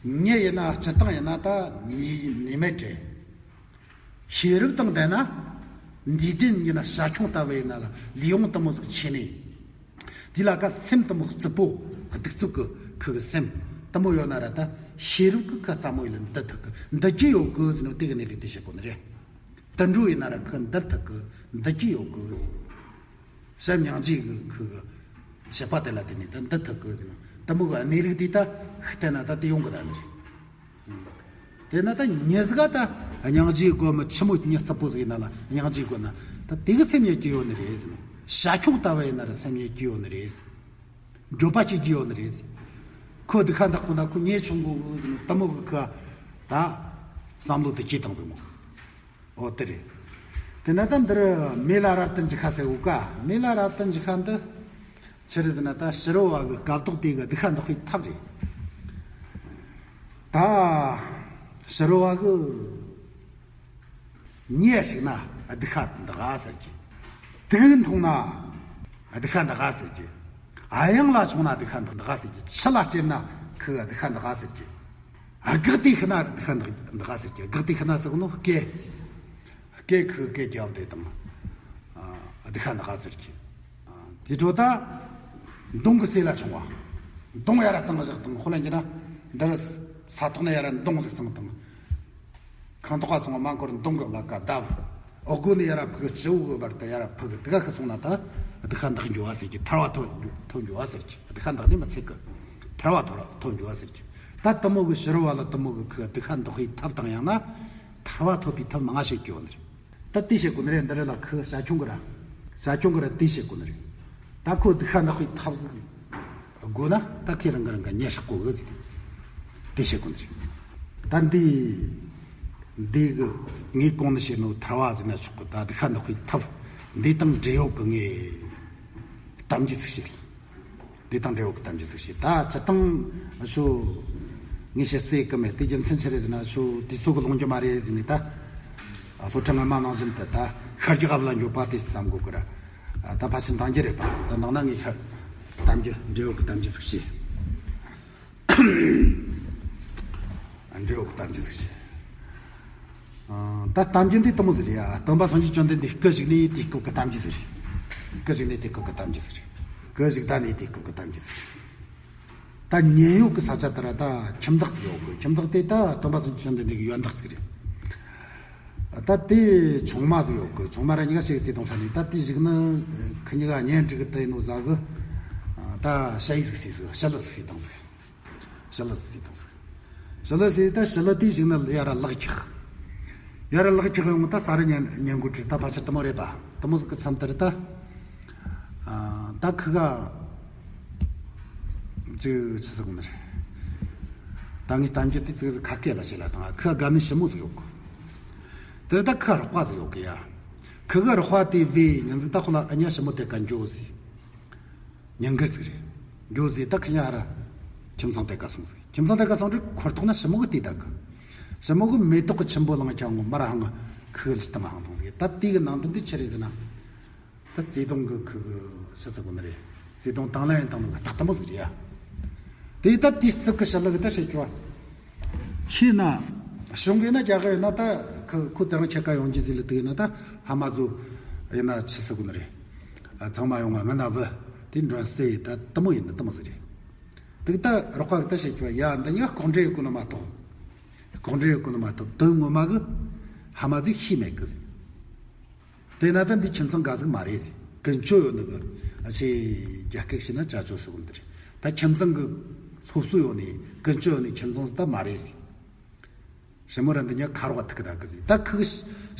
མྱི་ཡིན་ན་སྤྱིར་བཏང་ཡིན་ན་ད་ནུས་ནུས་མེད་རེད། ཤེས་རབ་དང་ལྡན་ན། འདས་དོན་ཡིན་ན་བྱ་ཁྱུང་ལྟ་བུ་ཡིན་ན་ལ་ལུས་དབང་དེ་མོ་ཟིག་ཆེ་ནས། དེ་ལ་ཀ་སེམས་དེ་མོ་རྩུབ་པོ་གདུག་རྩུབ་ཀྱི་ཁུ་གི་སེམས་དེ་མོ་ཡོད་ན་ར་ད་ཤེས་རབ་ཀྱིས་ཁ་རྩ་མོ་ཡིན་ལ་འདུལ་ཐུབ་གི། འདུལ་རྒྱུ་ཡོད་གི་ཟེར་ནོ་དེ་གི་གནས་ལུགས་དེ་བཤད་གོ་ནི་རེད། དུད་འགྲོ་ཡིན་ན་ར་ཁུ་འདུལ་ཐུབ་གི། འདུལ་རྒྱུ་ཡོད་གི་ཟེར། བྱམས་སྙིང་རྗེ་གི་ཁུ་གི་བྱེད་པ་དེ་ལ་བརྟེན་ནས་ད་འདུལ་ཐུབ་གི་ཟེར་ན། དེ་མོ་གི་གནས་ལུགས་དེ་ད་བལྟས་ན་ད་དེ་ཡོང་གི་ད་ནི་རེད། དེ་ན་ད་མྱི་ཟིག་ག་ད་སྙིང་རྗེ་དགོས་མི་ཆི་མོ་མྱི་རྩུབ་པོ་ཟིག་ཡིན་ན་ལ་སྙིང་རྗེ་དགོས་ན་ད་དེ་གི་སེམས་ཡེད་རྒྱུ་ཡོད་ནི་རེད་ཟེར་ན། བྱ་ཁྱུང་ལྟ་བུ་ཡིན་ན་ར་སེམས་ཡེད་རྒྱུ་ཡོད་ནི་རེད་ཟེར། འགྱོད་པ་སྐྱེ་རྒྱུ་ཡོད་ནི་རེད་ཟེར། ཁོ་སྡིག་པ་འདི་ཁོ་ན་ཁོ་ཉེས་ཆུང་གོ་གི་ཟེར་ན་དེ་མོ་གི་ཁུ་ད་བསམ་བློ་དེ་སྐྱེས་བཏང་ཟིག་མོ། འོ་དེ་རེད། དེ་ན་ད་འདིར་མི་ལ་རབ་ཏུ་འཇིགས་པ་ཟེར་གོ་ཀ། མི་ལ་རབ་ཏུ་འཇིགས་པ་འདི་ཆི་རེད་ཟེར་ན་ད་ཕྱི་རོལ་བ་གི་སྐབས་ཐོག་དེ་གི་སྡིག་པ་འདི་ཁོའི་ཐབས་རེད། ད་ཕྱི་རོལ་བ་གི་ཉེས་ཞིག་ན་སྡིག་པ་འདི་ག་ཟེར་གི། དུག་འཐུང་ན་ སྡིག་པ་འདག་ག་ཟེར་གི། གཡང་ལ་མཆོངས་ན་སྡིག་པ་འདག་ག་ཟེར་གི། ཆུ་ལ་སྐྱེས་ན་ཁུ་གི་སྡིག་པ་འདག་ག་ཟེར་གི། སྒེག་དེ་ཤི་ན་སྡིག་པ་འདག་ག་ཟེར་གི། སྒེག་དེ་ཤི་ན་ཟེར་གོ་ནོ་སྐེ། སྐེ་ཁུ་སྐེ་རྒྱབ་དེ་དང་། སྡིག་པ་འདག་ག་ཟེར་གི། དེ་འཕྲོ་ད་མདུང་གི་རྩེ་ལ་མཆོངས་པ། མདུང་ཡར་ར་བཙངས་བཞག་དང་ཁོ་ལ་འགྱུར་ན། འདིར་ས་ཐོག་ན་ཡར་ར་མདུང་ཟིག་བཙངས་དང་། ཁང་ཐོག་ག་སོང་བ་མ་འཁོར་མདུང་གི་ལ་ཀ་བརྡབ། འོག་སྒོ་ནས་ཡར་ར་ཕུག་སྤྱི་བོ་གི་བར་དུ་ཡར་ར་ཕུག་དེ་ག་ཤི་སོང་ན་ད་སྡིག་པ་འདག་འགྱོ་བ་ཟེར་གི། ཐར་བ་ཐོབ་འགྱོ་ཐོབ་འགྱོ་བ་ཟེར་གི། སྡིག་པ་འདག་ནི་མི་ཚད་གི། ཐར་བ་ཐོབ་ཐོབ་འགྱོ་བ་ཟེར་གི། ད་དེ་མོ་གི་ཕྱི་རོལ་བ་ལ་དེ་མོ་གི་ཁུ་སྡིག་པ་འདག་པའི་ཐབས་དང་། ཡང་ན་ཐར་བ་ཐོབ་པའི་ཐབས་མང་ང་བཤད་ཀྱི་ཡོད་ནི་རེད། ད་དེ་བཤད་དགོས་ནི་རེད། འདི་རེད་ལ་ཁུ་བྱ་ཁྱུང་གི་ར། བྱ་ཁྱུང་གི་ར་དེ་བཤད་དགོས་ནི་རེད། ད་ཁོ་སྡིག་པ་འདག་པའི་ཐབས་ཟིག་དགོས་ན་ད་ཁོས་རང་གི་རང་གི་ཉེས་བསགས་དགོས་གི་ཟེར། དེ་བཤད་དགོས་ནི་རེད། ད་འདི་འདི་གི་ངས་གོང་ནས་བཤད་ནོ་ཐར་བ་ཟེར་ན་ཆོག་གི། ད་སྡིག་པ་འདག་པའི་ཐབས་འདི་དང་འབྲེལ་ཡོད་གི་ངས་གཏམ་རྒྱུད་ཅིག་བཤད། འདི་དང་འབྲེལ་བ་གི་གཏམ་རྒྱུད་ཅིག་བཤད། ད་སྤྱིར་བཏང་ཤོ་ངས་བཤད་སྲིད་གི་མེད། དེ་རྒྱུ་མཚན་ཆི་རེད་ཟེར་ན། ཤོ་དུས་ཚོད་གི་ལོང་རྒྱུ་མ་རེད་ཟེར་ནས་ད། སློབ་ཁྲིད་སྔ་མ་ནང་བཞིན་དུ་ད་ཤར་རྒྱག་ལ་འགྱོད་པ་དེ་བསམ་དགོས་གི་ར། ད་ཕལ་ཆེར་འདང་རྒྱུ་རེད་པ། ད་འདང་ན་ངས་ཤར་གཏམ་རྒྱུད་འབྲེལ་བ་གི་གཏམ་རྒྱུད་ཅིག་བཤད། འབྲེལ་བ་གི་གཏམ་རྒྱུད་ཅིག་བཤད། ཨ། ད་གཏམ་རྒྱུད་འདི་དེ་མོ་ཟིག་རེད་ཡ། སྟོན་པ་སངས་རྒྱས་བཅོམ་ལྡན་འདས་སྐུ་བཞུགས་ནས་དུས་སྐབས་ཀྱི་གཏམ་རྒྱུད་ཟིག་རེད། སྐུ་བཞུགས་ནས་དུས་སྐབས་ཀྱི་གཏམ་རྒྱུད་ཟིག་རེད། སྐུ་བཞུགས་ད་ནས་དུས་སྐབས་ཀྱི་གཏམ་རྒྱུད་ཟིག་རེད། ད་མཉན་ཡོད་ཀྱི་ས་ཆ་དེ་ར་ད་ཁྱིམ་བདག་ཅིག་ཡོད་གི། ཁྱིམ་བདག་དེ་ད་སྟོན་པ་སངས་རྒྱས་བཅོམ་ལྡན་འདས་ཀྱི་ཡོན་བདག་ཅིག་རེད། ད་དེ་ཆུང་མ་ཟིག་ཡོད་གི། ཆུང་མ་ར་གཉིས་ཀ་ཞིག་བརྩེ་དུང་འཕྲད་ནས། ད་དེ་བཞུགས་ན་ཁི་གཉིས་ཀ་གཉེན་སྒྲིག་གི་དེ་ནོ་ཟ་གི། ད་ཞ་ཡི་ཟིག་ཟོས་ཟིག་ཞི་ལུ་ཟིག་ཟོས་བཏང་ཟིག་ཞི་ལུ་ཟོས་བཏང་ཟིག་ཞི་ལུ་ཟོས། ད་ཞི་ལུ་དེའི་གཞུག་ན་ཡར་ལག་འཁྱག་ཡར་ལག་འཁྱག་ཡོང་། ད་ས་རུ་ཉན་ཉན་གོ་དྲི། ད་ཕལ་ཆེར་དེ་མོ་རེད་པ། དེ་མོ་ཟིག་གི་མཚམས་དེར་ད། ཨ། ད་ཁི་ག་ཅིག་ཆི་ཟིག་ནི་རེད། ད་ངས་གཏམ་རྒྱུད་དེ་ཙིག་ཟིག་ཁ་སྐད་ལ་བཤད་ལ་དང་། ཁི་ག་དགའ་ནི་ཞི་མོ་ཟིག་ཡོད་གི། དེར་ད་ཁི་རོགས་པ་ཟིག་ཡོད་གི་ཡ། ཁི་གི་རོགས་པ་དེ་བས་ཉིན་ཟིག་ད་ཁོ་ལ་ཨ་ཉ་ཞི་མོ་དེ་ག་འགྱོ་ཟིག་ཉིན་དཀར་ཟིག་རེད། འགྱོ་ཟིག་ད་ཁི་ཉ་ཧ་ར་ཁྱིམ་ཚང་དེ་ག་སོང་ཟིག་ཁྱིམ་ཚང་དེ་ག་སོང་དུས་འཁོར་ཐོག་ན་ཞི་མོ་གི་དེ་ད་གི། ཞི་མོ་གི་མེ་ཏོག་གི་ཆུན་པོ་ལངས་ཁྱང་ངོ་མར་ཧང་ཁི་གི་ལི་ཏི་མ་ཧང་དང་ཟིག་ད་དེ་གི་ནང་དོན་དེ་ཆི་རེད་ཟེར་ན། ད་བརྩེ་དུང་གི་ཁི་གི་ཆི་ཟེར་གོ་ནི་རེད། བརྩེ་དུང་དང་ལེན་དང་ནི་གི་རྟགས་དེ་མོ་ཟིག་རེད་ཡ། དེ་ད་དེ་རྩིབ་གི་ཞི་ལུ་གི་ད་བཤད་རྒྱུ་བ། ཁྱེད་ན། གཞུང་གི་ན་རྒྱ་གར་ན་ད་ཁི་ཁོ་དེ་རང་ཁྱེད་ཀ་ཡོང་རྒྱུ་ཟིག་ལ་དེ་ཡིན་ན་ད་ཕ་མ་ཚོ་ཡིན་ན་ཆི་ཟེར་གོ་ནི་རེད། ཨ། ཚང་མ་ཡོང་བ་ང་ན་བུ་དེ་མགྲོན་བསུ་ཡི་ད་དེ་མོ་ཡིན་ན་དེ་མོ་ཟིག་རེད། དེ་ད་རོགས་པ་གི་ད་བཤད་རྒྱུ་བ་ཡ། འདི་གཉིས་ལྐོག་འདྲེ་ཡོད་གོ་ནི་མ་གཏོགས། ལྐོག་འདྲེ་ཡོད་གོ་ནི་མ་གཏོགས་དོན་ངོ་མ་གི་ཕ་མ་ཟིག་ཤེས་མེད་གི་ཟིག་དེ་ན་ད་འདི་ཁྱིམ་ཚང་དགའ་ཟིག་མ་རེད་ཟེར། ཀུན་སྤྱོད་ཡོད་ནི་གི། ཨ་ཆེ་རྒྱ་སྐད་བཤད་ན་ཅ་ཅོ་ཟེར་གོ་ནི་རེད། ད་ཁྱིམ་ཚང་གི་སློབ་གསོ་ཡོད་ནི་ཀུན་སྤྱོད་ཡོད་ནི་ཁྱིམ་ཚང་ཟིག་ད་མ་རེད་ཟེར། ཞི་མོ་ར་འདི་ཉག་ཁ་རོག་ཐུག་གི་ད་གི་ཟེར། ད་ཁི་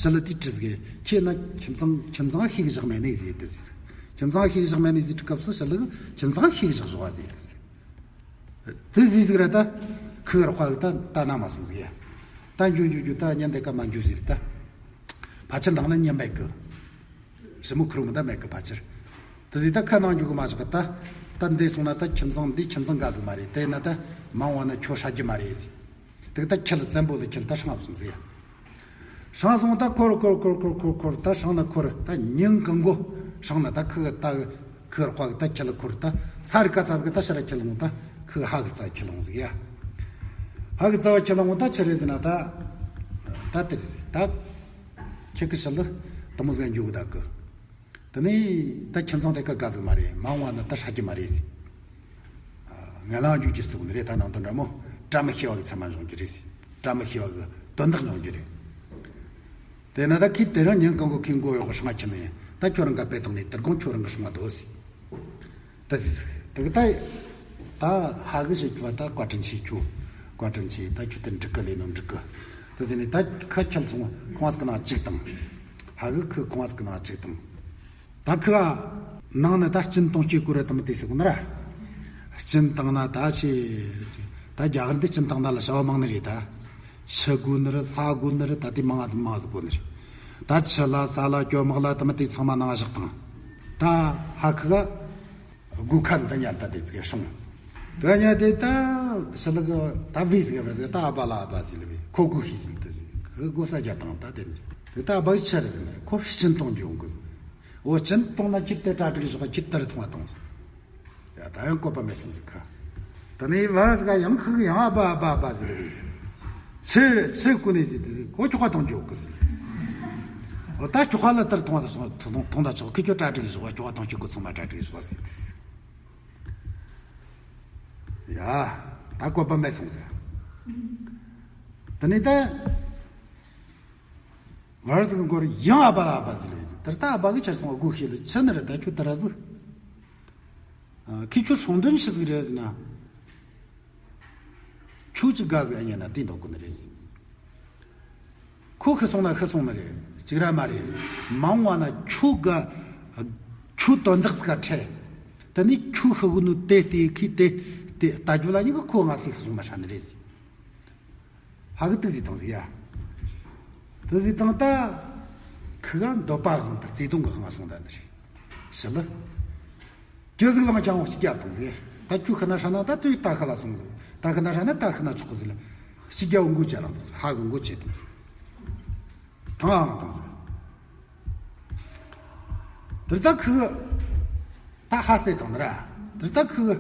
ཞི་ལུ་དེ་དྲིས་གི། ཁྱེད་ན་ཁྱིམ་ཚང་ཁྱིམ་ཚང་ཤེས་གི་བཞག་མེད་ནི་ཟེར་དེ་ཟེར། ཁྱིམ་ཚང་ཤེས་གི་བཞག་མེད་ནི་ཟེར་དུས་སྐབས་སུ་ཞི་ལུ་གི་ཁྱིམ་ཚང་ཤེས་གི་བཞག་བཞག་བ་ཟེར་དེ་ཟེར། དེ་ཟིག་ཟིག་ར་ད་ཁི་རོགས་པ་གི་ད་ད་ན་མ་སོང་ཟིག་ཡ། ད་འགྱོ་འགྱོ་འགྱོ་ད་ཉིན་དེ་ཀ་མ་འགྱོ་ཟིག་ར་ད། ཕལ་ཆེར་འདང་ན་ཉན་མེད་གི། ཞི་མོ་ཁུར་མི་ད་མེད་གི་ཕལ་ཆེར། དེ་ཟིག་ད་ཁ་ནང་འགྱོ་གི་མ་བཞག་གི་ད། ད་འདི་སོང་ན་ད་ཁྱིམ་ཚང་འདི་ཁྱིམ་ཚང་དགའ་ཟིག་མ་རེད། དེ་ན་ད་མང་བ་ན་ཁྱོ་ཧྲ་རྒྱུ་མ་རེད་ཟིག་དེ་ད་ཁྱི་ལ་བཙན་པོ་ལ་ཁྱི་ལ་ད་སྲང་སོང་ཟིག་ཡ། སྲང་སོང་ད་འཁོར་འཁོར་འཁོར་འཁོར་འཁོར་འཁོར་ད་སྲང་ན་འཁོར་ད་ཉིན་གང་གོ་སྲང་ན་ད་ཁི་གི་ད་ཁི་རོགས་པ་གི་ད་ཁྱི་ལ་འཁོར་ད་ས་རི་ཀ་ཚ་ཟིག་ད་ཕྱི་ར་ཁྱི་ལ་འོང་ད་ཁི་གི་ཧ་གི་ཙ་ཁྱི་ལ་འོང་ཟིག་ཡ། ཧ་གི་ཙ་བ་ཁྱི་ལ་འོང་ད་ཆི་རེད་ཟེར་ན་ད་ད་དེ་རེད་ཟེར། ད་ཁྱི་གི་ཕྱི་ལ་དེ་མོ་ཟིག་འགྱོ་གི་ད་གི། དེ་ནས་ད་ཁྱིམ་ཚང་དེ་ཀ་དགའ་ཟིག་མ་རེད། མ་འོངས་བ་ན་ད་ཧྲ་གི་མ་རེད་ཟེར། ཨ། ང་ལ་འཇུག་རྒྱུ་ཟེར་གོ་ནི་རེད། ད་ནང་དོན་འདྲ་མོ་བཀྲ་མི་ཤིས་པ་གི་མཚན་མ་འབྱུང་རྒྱུ་རེད་ཟེར། བཀྲ་མི་ཤིས་པ་གི་དོན་དག་འབྱུང་རྒྱུ་རེད། དེ་ན་ད་ཁྱེད་དེ་རིང་ཉིན་གང་གོ་ཁྱེད་མགོ་གཡོག་གི་སྲང་ཁྱེར་ནས་ད་ཁྱོད་རང་ག་དཔེ་བཏང་ནས་དེ་དགོང་ཁྱོད་རང་གི་སྲང་སྡོད་ཟེར། ད་ཟེར་ཟེར་དེ་གི་ད་ད་ཧ་གི་བྱེད་རྒྱུ་བ་ད་བཀའ་དྲིན་ཆེ། ཁྱོད་བཀའ་དྲིན་ཆེ། ད་ཁྱོད་དེ་འགྲིག་གི་ལས་ནོ་འགྲིག་གི། ད་ཟེར་ནས་ད་ཁ་ཁྱེར་སོང་ཁོང་ཚོ་གི་ནང་གཅིག་དང་། ཧ་གི་ཁི་ཁོང་ཚོ་གི་ནང་གཅིག་དང་། ད་ཁི་ག་ནང་ནས་ད་གཅིན་གཏོང་སྐྱེ་དགོས་རེད་དམ་དེ་ཟེར་གོ་ན་ར། གཅིན་བཏང་ན་ད་ཆེ། ད་རྒྱ་གར་འདི་གཅིན་བཏང་ན་ལ་བྱ་བ་མང་ནི་རེད་ད། ཆུ་དགོས་ནི་རེད། ས་དགོས་ནི་རེད། ད་དེ་མང་ང་མང་ཟིག་དགོས་ནི་རེད། ད་ཆུ་ལ་ས་ལ་སྐྱོ་དམག་ལ་དམ་དེ་ཚང་མ་ནང་བཞག་དང་། ད་ཧ་ཁི་ག་སྒོ་ཁ་འདི་ཉལ་ད་དེ་ཙིག་སྲུང་། དེ་ཉལ་དེ་ད་ཕྱི་ལ་གི་ད་བི་ཟིག་རེད་ཟིག་ད་ཨ་བ་ལ་ཨ་བ་ཟིག་ལ་བི་ཁོ་སྒོ་ཤི་ཟིག་དེ་ཟིག་ཁི་སྒོ་ས་རྒྱ་དང་ད་དེ་ནི་དེ་ད་ཨ་བ་ཆི་རེད་ཟིག་ཁོ་གཅིན་གཏོང་རྒྱུ་ཡོང་གི་ཟིག་འོ་ཅན་གཏོང་ན་ཁྱེད་དེ་གྲ་སྒྲིག་ཞོག་ཁྱེད་དེར་མཐོང་བ་གཏོང་ཟེར། ཡ་ད་ཡང་བཀོད་པ་མེད་སོང་ཟིག་ཁ། ད་ནི་བར་ཟིག་ཡང་ཁུག་ཡང་ཨ་བ་ཨ་བ་ཨ་བ་ཟེར་ལེ་ཟེར། ཆི་རེད་ཆི་ཀུ་ནས་ཟེར་དེ་ཁོ་ཁྱོག་པ་གཏོང་རྒྱུ་ཡོད་གི་ཟེར་ལེ་ཟེར། འོ་ད་ཁྱོག་པ་ལ་དེར་མཐོང་བ་ད་སོང་མཐོང་ད་ཆོག་ཁི་ཁྱོད་གྲ་སྒྲིག་ཞོག་ཁྱོག་པ་གཏོང་ཁྱེད་ཀུ་ཚང་མ་གྲ་སྒྲིག་ཞོག་ཟེར་དེ་ཟེར། ཡ། ད་བཀོད་པ་མེད་སོང་ཟེར། དེ་ནས་ད། བར་ཟིག་མགོར་ཡང་ཨ་བ་ལ་ཨ་བ་ཟེར་ལེ་ཟེར། དེར་ད་ཨ་བ་གི་ཁྱེར་སོང་སྒོ་ཤེས་ལ་ཆི་ནི་རེད་ད་ཁྱོད་དེ་ར་ཟིག་ཁྱི་ཁྱོད་སྲོང་དོན་ཆི་ཟིག་རེད་ཟེར་ན། ཁྱོད་ཅི་དགའ་ཟིག་ཨ་ཉན་ན་དེ་འདོག་གི་ནི་རེད་ཟེར། ཁོ་ཤི་སོང་ན་ཤི་སོང་ནི་རེད་གཅིག་ར་མ་རེད། མ་འོངས་བ་ན་ཁྱོད་དགའ། ཁྱོད་དོན་དག་ཟིག་ག་འཕྲད། དེ་ནས་ཁྱོད་ཤི་གི་ནོ་དེ་ལྟས་ཁི་དེ་དེ་ལྟ་རྒྱུ་ལ་ཉིད་ཀྱི་ཁོ་ང་སི་ཤི་སོང་མ་ཧྲ་ནི་རེད་ཟེར། ཧ་གི་དུ་ཟིག་དང་ཟིག་ཡ། དུ་ཟིག་དང་ད། ཁི་ག་འདོད་པ་དབང་དུ་བརྩེ་དུང་གི་དབང་སོང་ད་འདི་རེད། ཞི་ལི། ཀྱི་ཟིག་ལང་ཅང་བོ་གཅིག་རྒྱབ་དང་ཟིག་ད་ཁྱོད་ཤི་ན་ཧྲ་ན་ད་དུས་ད་ཤི་ལ་སོང་ཟིག་ད་ཤི་ན་ཧྲ་ན་ད་ཤི་ན་ཆོག་གི་ཟིག་ལ། གཅིག་རྒྱབ་མགོ་བཅད་ལང་དང་ཟིག་ཧ་གི་མགོ་བཅད་དང་ཟིག་ཐང་ཨང་དང་ཟིག་དེར་ད་ཁི། ད་ཧ་སེ་དང་ནི་ར། དེར་ད་ཁི།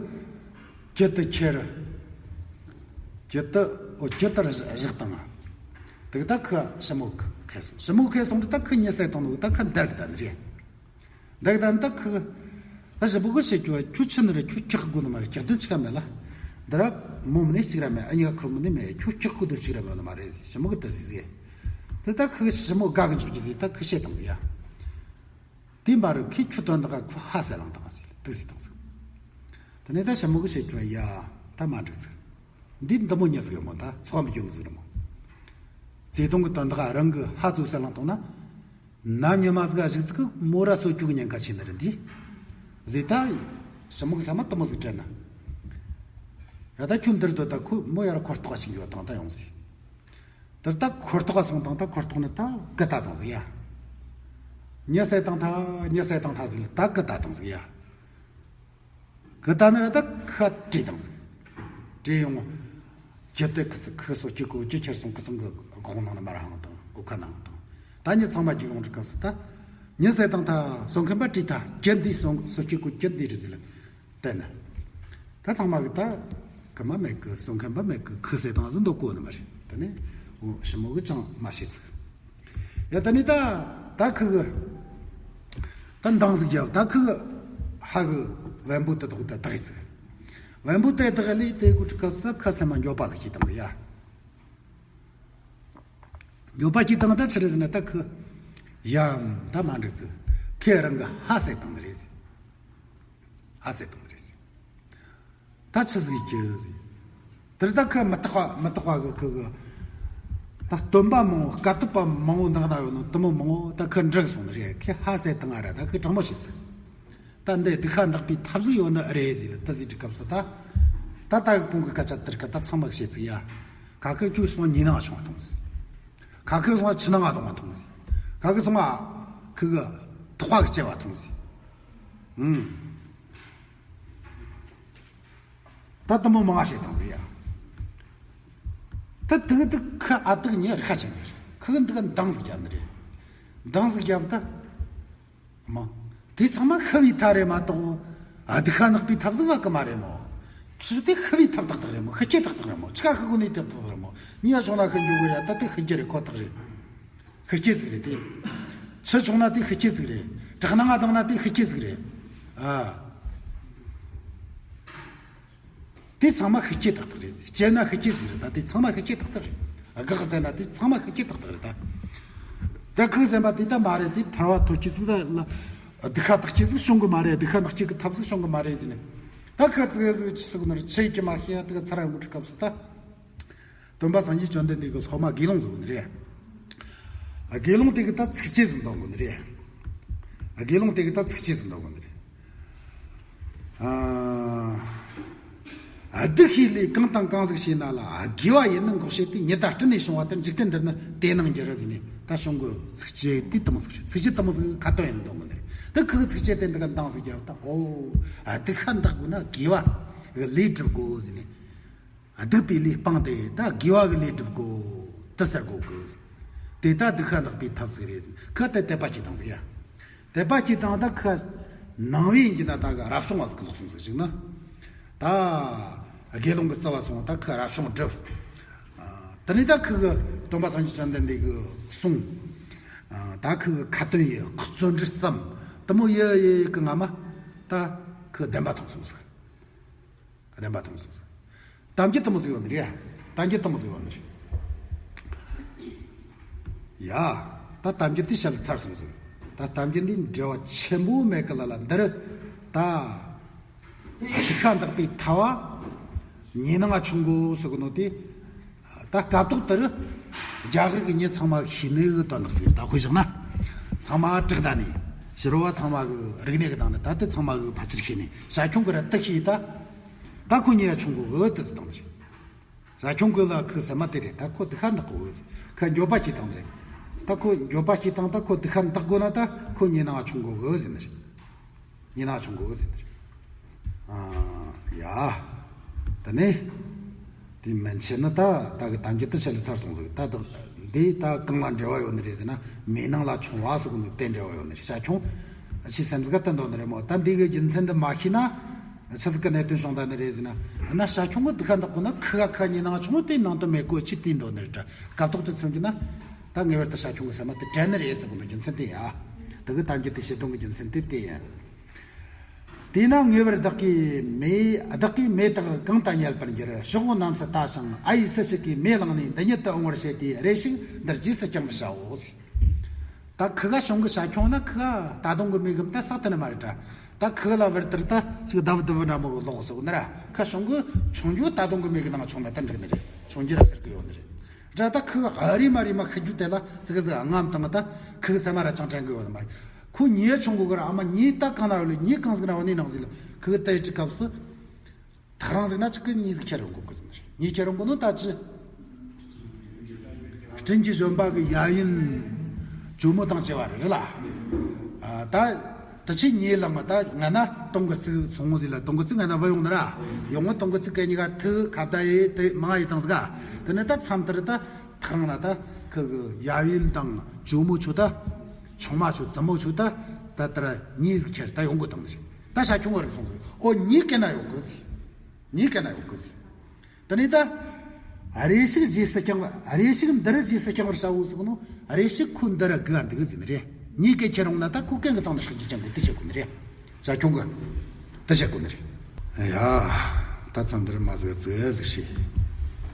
ཇི་ལྟར་ཁྱེར། ཇི་ལྟར་འོ་ཇི་ལྟར་བཞག་བཞག་དང་། དེ་ད་ཁི་ཞི་མོ་ཁེ་སོང་ཞི་མོ་ཁེ་སོང་དུ་ད་ཁི་ཉི་སེ་དང་ནི་ད་ཁི་འདར་གི་ད་ནི་རེད། འདར་གི་ད་ནི་ད་ཁི། ད་ཞི་མོ་གི་བཤད་རྒྱུ་ཁྱོད་ཆི་ནི་རེད་ཁྱོད་ཁྱག་དགོས་ནི་མ་རེད་ཁྱག་དོན་ཆི་ག་མེད་ལ། འདི་ར་མོ་མི་ནི་གཅིག་ར་མེད་ཨ་ཉི་ཁ་ཁུར་མི་ནི་མེད་ཁྱོད་ཁྱག་དགོས་དོན་གཅིག་ར་མེད་ནི་མ་རེད་ཞི་མོ་གི་ད་ཟིག་ཟིག་དེ་ད་ཁི་ཞི་མོ་དགའ་གི་འཇུག་གི་ཟིག་ད་ཁི་བཤད་དང་ཟིག་ཡ། དེ་འབའ་རུ་ཁོས་ཁྱོད་དོན་དག་ཁོ་ཧ་སེ་ལང་དང་ཟེར་ལ་དུག་སེ་དང་ཟེར། དེ་ནས་ད་ཞི་མོ་གི་བཤད་རྒྱུ་ཡ་ད་མ་འགྲིག་ཟེར། འདི་འདི་མོ་ཉེ་ཟིག་རེད་མོ་ད་ཚོགས་མི་སྐྱོན་གི་ཟིག་རེད་མོ། བརྩེ་དུང་གི་དོན་དག་རང་གི་ཧ་ཚོ་སེ་ལང་དང་ན། ནམ་ཉི་མ་ཟིག་ག་གཞུག་ཟིག་གི་མོ་ར་སོ་བཅུག་ཉེན་ཁ་ཆེ་ནི་རེད་འདི། ཟེར་ད། ཞི་མོ་གི་ས་མ་དུ་མོ་ཟིག་དྲན་ན། ཡ་ད་ཁྱོད་འདིར་སྡོད་ད་ཁོ་མོ་ཡ་ར་ཁོ་རྟོགས་ཤིག་ཡོད་དང་ད་ཡོང་ཟེར། དེར་ད་ཁོ་ཐོག་སོང་དང་ད་ཁོ་ཐོག་ནི་ད་ཀི་ད་དང་ཟིག་ཡ། ཉི་སེ་དང་ཐ་ཉི་སེ་དང་ཐ་ཟིག་ལ་ད་ཀི་ད་དང་ཟིག་ཡ། ཀི་ད་ནི་ར་ད་ཁ་བྲིས་དང་ཟིག་བྲིས་ཡོང་། ཁྱེད་དེ་ཁི་ཚི་ཁི་སོ་ཁྱི་ཀོ་ཁྱི་ཁྱེར་སོང་ཁི་ཚང་གི་གོང་ནང་ནི་མར་ཧང་དང་སྒོ་ཁ་ནང་དང་། ད་ཉི་ཚང་མ་གྱི་ཡོང་གྲི་སྐབས་སུ་ད། ཉི་སེ་དང་ཐ་སོ་མཁན་པ་བྲིས་ད་ཁྱེད་འདི་སོང་སོ་ཁྱི་ཀོ་ཁྱེད་འདི་རེད་ཟིག་ལ། བལྟས་ན། ད་ཚང་མ་གི་ད། གི་མ་མེད་གི་སོ་མཁན་པ་མེད་གི་ཁུ་སེ་དང་ཟིན་འདོད་གོ་ནི་མ་རེད་དེ་ནས། འོ་ཞི་མོ་གི་ཅང་མ་ཤེས་ཟིག་ཡ་ད་ནི་ད། ད་ཁུ་གི་ད་འདང་ཟིག་རྒྱབ་ད་ཁུ་གི་ཧ་གི་བན་པོ་དེ་དོག་ད་དག་ཟིག་བན་པོ་དེ་དག་ལས་དེ་གུ་ཁ་ས་ཁ་སེ་མ་འགྱོད་པ་ཟིག་ཤེས་དང་ཟིག་ཡ། འགྱོད་པ་ཤེས་དང་ད་ཆི་རེད་ཟེར་ན་ད་ཁུ། ཡ། ད་མ་འགྲིག་ཟིག་ཁེ་རང་གི་ཧ་སེ་དང་ནི་རེད་ཟིག་ཧ་སེ་དང་ནི་རེད་ཟིག་ད་ཆི་ཟིག་ཡིན་གྱི་ཟིག་དེར་ད་ཁ་མི་རྟག་པ་མི་རྟག་པ་གི་ཁུ་གི། ད་སྟོན་པ་མང་བོ་དཀའ་ཐུབ་པ་མང་བོ་འདང་ན་ཡོད་ནོ་དུ་མོ་མང་བོ་ད་ཁུ་འགྲིག་སོང་ནི་རེད་ཁི་ཧ་སེ་དང་ཨ་ར་ད་ཁུ་དྲང་མོ་བཤད་ཟིག་ད་འདི་སྡུག་ཤ་འདག་པའི་ཐབས་ཟིག་ཡོད་ནི་ཨེ་རེད་ཟིག་ལ་ད་ཟིག་དྲི་སྐབས་སུ་ད། ད་ད་གི་གོང་གི་སྐད་ཆ་དེར་ཁ་ད་ཚང་མ་བཤད་ཟིག་ཡ། ག་ཁུ་ཁྱོད་སོང་ཉིན་ནང་བྱུང་བ་མཐོང་ཟིག་ག་ཁུ་སོང་ཕྱི་ནང་ང་གཏོང་བ་མཐོང་ཟིག་ག་ཁུ་སོང་ཨ། ཁུ་གི་ཐོག་ག་སྐྱེ་བ་མཐོང་ཟིག་ཨུམ། ད་དུ་མོ་མང་བ་བཤད་དང་ཟིག་ཡ། ད་དུ་དུ་ཁ་ཨ་དུ་ཉེ་རི་ཁ་ཆེན་ཟེར། ཁུ་གི་འདི་ག་འདང་ཟིག་རྒྱབ་ནི་རེད། འདང་ཟིག་རྒྱབ་ད། མ། དེ་ཚང་མ་ཤི་བའི་ཐབས་རེད་མ་གཏོགས། ཨ་སྡུག་ཤ་ནག་པའི་ཐབས་ཟིག་བ་གི་མ་རེད་མོ། ཁྱི་དེ་ཤི་བའི་ཐབས་ཏག་ཏག་རེད་མོ། ཤི་སྐྱེ་ཏག་ཏག་རེད་མོ། ཆི་ག་ཤི་གོ་ནི་ཐབས་ཏག་ཏག་རེད་མོ། ཉི་ཡ་བྱུང་ན་ཤི་འགྱོ་གི་ཡ་ད་དེ་ཤི་སྐྱེ་རེད་ཁོ་ཐག་རེད། ཤི་སྐྱེ་ཟིག་རེད་དེ། ཆུ་བྱུང་ན་དེ་ཤི་སྐྱེ་ཟིག་རེད། བྲག་ནང་ང་ལྡང་ན་དེ་ཤི་སྐྱེ་ཟིག་རེད། ཨ། དེ་ཚང་མ་ཤི་སྐྱེ་ཏག་ཏག་རེད། སྐྱེས་ན་ཤི་སྐྱེ་ཟིག་རེད་ད་དེ་ཚང་མ་ཤི་སྐྱེ་ཏག་ཏག་རེད། དགག་ཟེར་ན་དེ་ཚང་མ་ཤི་སྐྱེ་ཏག་ཏག་རེད་ད། ད་ཁུ་ཟེར་བ་དེ་ད་མ་རེད་དེ་ཐར་བ་ཐོབ་ཀྱི་ཟིག་ད་ལ། སྡུག་ཤ་ཐག་ཀྱི་ཟིག་བྱུང་གི་མ་རེད་སྡུག་ཤ་ནག་ཀྱི་གི་ཐབས་ཟིག་བྱུང་གི་མ་རེད་ཟེར་ནས། ད་ཁ་ཙིག་ཟིག་ཅི་ཟིག་ནར་ཆེ་གི་མ་ཤེས་ཡ་དེ་ག་ཚར་ཡོང་གི་སྐབས་སུ་ད། སྟོན་པ་སངས་རྒྱས་བཅོམ་ལྡན་འདས་ཀྱི་སློབ་མ་དགེ་སློང་ཟེར་གོ་ནི་རེད། དགེ་སློང་དེ་གི་ད་ཚིགས་བཅད་ཟིག་འདོན་གོ་ནི་རེད། དགེ་སློང་དེ་གི་ད་ཚིགས་བཅད་ཟིག་འདོན་གོ་ནི་རེད། ཨ། སྡིག་པའི་ལས་གང་དང་གང་ཟིག་བྱས་ན་ལ་དགེ་བ་ཡིན་ནི་འགོག་བྱེད་དེ་ཉི་ཟླ་སྤྲིན་ནས་བྱུང་བ་ལྟར་འཇིག་རྟེན་འདིར་ནི་དེ་སྣང་འགྱུར་ཟེར་ནས་ད་གཞུང་གི་ཚིགས་བཅད་དེ་དུ་མོ་ཟིག་ཚིགས་བཅད་དུ་མོ་ཟིག་ཁ་ཏོན་ཡིན་འདོན་གོ་ནི་རེད། ད་ཁུ་གི་ཚིགས་བཅད་དེ་འདི་ག་འདང་ཟིག་རྒྱབ་ད་ཨོ། སྡིག་པ་འདག་དགོས་ན་དགེ་བ་གི་ལས་སྒྲུབ་དགོས་ཟེར་ནས། སྡིག་པའི་ལས་སྤངས་ཏེ་ད་དགེ་བ་གི་ལས་སྒྲུབ་དགོས། དེ་ཟེར་གོ་གི། དེ་ད་སྡིག་པ་འདག་པའི་ཐབས་ཟིག་རེད། ཁ་དེ་དད་པ་སྐྱེ་དང་ཟིག་ཡ། དད་པ་སྐྱེས་དང་ད་ཁོ་ནང་བའི་ཡིན་གྱི་ན་ད་གི་རབ་བྱུང་བ་ཟིག་གི་ལོག་སོང་ཟིག་ཅིག་ན། ད་དགེ་སློང་གི་རྩ་བ་སོང་ད་ཁོ་རབ་བྱུང་སྒྲུབ། ཨ། དེ་ནས་ད་ཁོ་གི་སྟོན་པ་སངས་རྒྱས་བཅོམ་ལྡན་འདས་གི་གསུང་། ཨ། ད་ཁོ་གི་ཁ་ཏོན་ཡི་བརྩོན་འགྲུས་ཙམ་དེ་མོ་ཡི་ཡི་གི་ང་མ་ད་ཁོ་བདེན་པ་མཐོང་སོང་ཟིག་བདེན་པ་མཐོང་སོང་ཟིག་དམ་རྒྱུད་དེ་མོ་ཟིག་ཡོད་ནི་རེད། དམ་རྒྱུད་དེ་མོ་ཟིག་ཡོད་ནི་རེད། ཡ། ད་དམ་རྒྱུད་དེ་བཤད་ལ་ཚར་སོང་ཟིག་ད་དམ་རྒྱུད་འདི་འབྲེལ་བ་ཆེན་པོ་མེད་གི་ལ་ལ་འདིར་ད། གཞི་ཁ་འདག་པའི་ཐ་བ། ཉེ་ནང་ང་ཆུང་གོ་ཟེར་གི་ནོ་དེ། ད་སྐབས་ཐོག་དེར། རྒྱ་གར་གི་མྱི་ཚང་མ་ཤེས་ནི་གི་དོན་དག་ཟིག་ད་དཔེ་བཞག་ན། ཚང་མ་བྲག་ད་ནི། ཕྱི་རོལ་བ་ཚང་མ་གི་རིག་གནས་གི་སྟེང་ནས་ད་དེ་ཚང་མ་གི་ཕལ་ཆེར་ཤེས་ནི་བྱ་ཁྱུང་གི་ར་དེ་ཤེས་ད། ད་ཁོ་ཉེ་ཡ་ཆུང་གོ་གི་དེ་ཟིག་དང་ནི། བྱ་ཁྱུང་གི་ལ་ཁོ་ཟེར་མ་དེ་རེད། ད་ཁོ་དེ་ཁ་འདག་གོ་གི་ཟིག་ཁོ་འགྱོད་པ་སྐྱེས་དང་རེད། ད་ཁོ་འགྱོད་པ་སྐྱེས་དང་ད་ཁོ་དེ་ཁ་འདག་གོ་ན་ད་ཁོ་ཉེ་ནང་ང་ཆུང་གོ་གི་ཟེར་ནི་རེད། ཉེ་ནང་ཆུང་གོ་ཟེར་ཏེ། ཨ། ཡ། ད་ནི། དེ་མན་ཆད་ནི་ད་ད་གི་དམ་རྒྱུད་དུ་བཤད་ལ་ཚར་སོང་ཟིག་ད་ད་འདི་ད་གང་ལ་འབྲེལ་བ་ཡོད་ནི་རེད་ཟེར་ན་མེ་ནང་ལ་ཆུང་བ་ཟེར་གོ་ནི་དེ་འབྲེལ་བ་ཡོད་ནི་རེད། བྱ་ཁྱུང་། ཆི་སེམས་ཟིག་ག་བསྟན་འདོད་ནི་རེད་མོ། ད་འདི་གི་རྒྱུ་མཚན་འདི་མ་ཤེས་ན། ཆི་ཟིག་གི་གནད་དོན་བྱུང་ད་ནི་རེད་ཟེར་ན། ན་བྱ་ཁྱུང་གི་འདི་ཁ་འདག་གོ་ན་ཁི་ག་ཁ་ཉེ་ནང་ཆུང་བ་དེ་ནང་དུ་མེད་གོ་ཆི་དེ་འདོད་ནི་རེད། ད་སྐབས་ཐོག་ཏུ་མཚོན་གྱི་ན། ད་ངེས་པར་དུ་བྱ་ཁྱུང་གི་སེམས་མ་དེ་དྲན་ནི་རེད་ཟེར་གོ་ནི་རྒྱུ་མཚན་དེ་ཡ། ད་གི་དམ་རྒྱུད་དེ་བཤད་དོན་གི་རྒྱུ་མཚན་དེ་དེ་ཡིན། དེས་ན་ངེས་པར་བདག་གིས་མེ། བདག་གིས་མེ་དག་གང་དུ་རྙེད་པར་འགྱུར། ཕྱོགས་རྣམས་སུ་ལྟ་ཞིང་ཨ་ཡེ་སུ་ཞིག་གིས་མེ་བླངས་ནས་འདི་ཉིད་དུ་འོང་བར་བྱེད་དེ་རེ་ཞིག་འདིར་རྗེས་སུ་བསྐྱང་བར་བྱའོ་ཟེར། ད་ཁི་ག་བྱུང་གི་བྱ་ཁྱུང་ན་ཁི་ག་ད་དུང་གི་མེ་གི་ད་ས་དེ་ནི་མ་རེད་ད། ད་ཁི་ག་ལ་བར་དར་ད་ཅིག་བདབ་བདབ་འདྲ་མོ་གི་ལོག་སོང་ན་ར་ཁ་བྱུང་གི་ཆུང་རྒྱུ་ད་དུང་གི་མེ་གི་ནང་ཆུང་ན་ད་འགྲིག་ནི་རེད། ཆུང་རྒྱུ་ར་ཟེར་གི་ཡོད་ནི་རེད། ར་ད་ཁི་ག་ཨ་རི་མ་རི་མ་ཁི་རྒྱུ་དེ་ལ་ཙི་གི་ཙི་གི་རྔམ་དང་ད་ཁི་གི་ས་མ་ར་ཅང་དྲན་གི་ཡོད་ནི་མ་རེད། ཁོ་ཉེ་ཆུང་གོ་གི་ར་ཨ་མ་ཉེ་ད་གང་ན་ཡོད་ལ་ཉེ་གང་ཟིག་ན་བ་ནི་ནང་ཟིག་ལ་ཁི་གི་ད་ཡི་ཁྲི་སྐབས་སུ། ཐག་རིང་ཟིག་ན་ཅིག་གི་གཉིས་ཟིག་ཁྱེར་ཡོང་གོ་གི་ཟིག་ནི་རེད། གཉིས་ཁྱེར་ཡོང་གོ་ནོ་ད་ཅི། སྤྲིན་གྱི་བཞོན་པ་གི་ཡབ་ཡུམ་ཇོ་མོ་དང་བཅས་པ་རེད་ལ། ཨ། ད་ད་ཅི་ཉེ་ལག་མ་ད་ང་ན་སྟོང་གི་ཚིག་སོང་ངོ་ཟིག་ལ་སྟོང་གི་ཚིག་ང་ན་བུད་ཡོང་ནི་ར། ཡོང་ངོ་སྟོང་གི་ཚིག་གི་གཉིས་ཀ་ཐུག་ཁ་བརྡ་ཡེ་དེ་མང་ཡེ་དང་ཟིག་དེ་ནས་ད་མཚམས་དེར་ད་ཐག་རིང་ན་ད་ཁི་གི་ཡབ་ཡུམ་དང་ཇོ་མོ་ཆོ་ད། ཆུང་མ་ཆོ་བཙུན་མོ་ཆོ་ད་ད་ལྟར་གཉིས་ཟིག་ཁྱེར་ད་ཡོང་གོ་དང་ནི་རེད། ད་བྱ་ཁྱུང་བ་རིག་སོང་ཟིག་ཨོ་གཉིས་སྐད་ན་ཡོང་གི་ཟིག་གཉིས་སྐད་ན་ཡོང་གི་ཟིག་དེ་ནས་ད། རེ་ཞིག་རྗེས་སུ་བསྐྱང་བ། རེ་ཞིག་འདི་རུ་རྗེས་སུ་བསྐྱང་བར་བྱའོ་ཟེར་གོ་ནོ། རེ་ཞིག་ཁོ་འདི་རུ་དགོས་འདུག་ཟེར་ནི་རེད། ཉིད་ཀྱི་ཁྱེར་འོང་ན་ད་ཁོ་གན་གི་སྟེང་དུ་ཤིག་ཅི་ཅང་གི་དེ་བྱེད་དགོས་ནི་རེད། བྱ་ཁྱུང་གི། དེ་བྱེད་དགོས་ནི་རེད། ཡ། ད་མཚམས་འདིར་མ་ཟིག་ཙི་ཟིག་ཤི།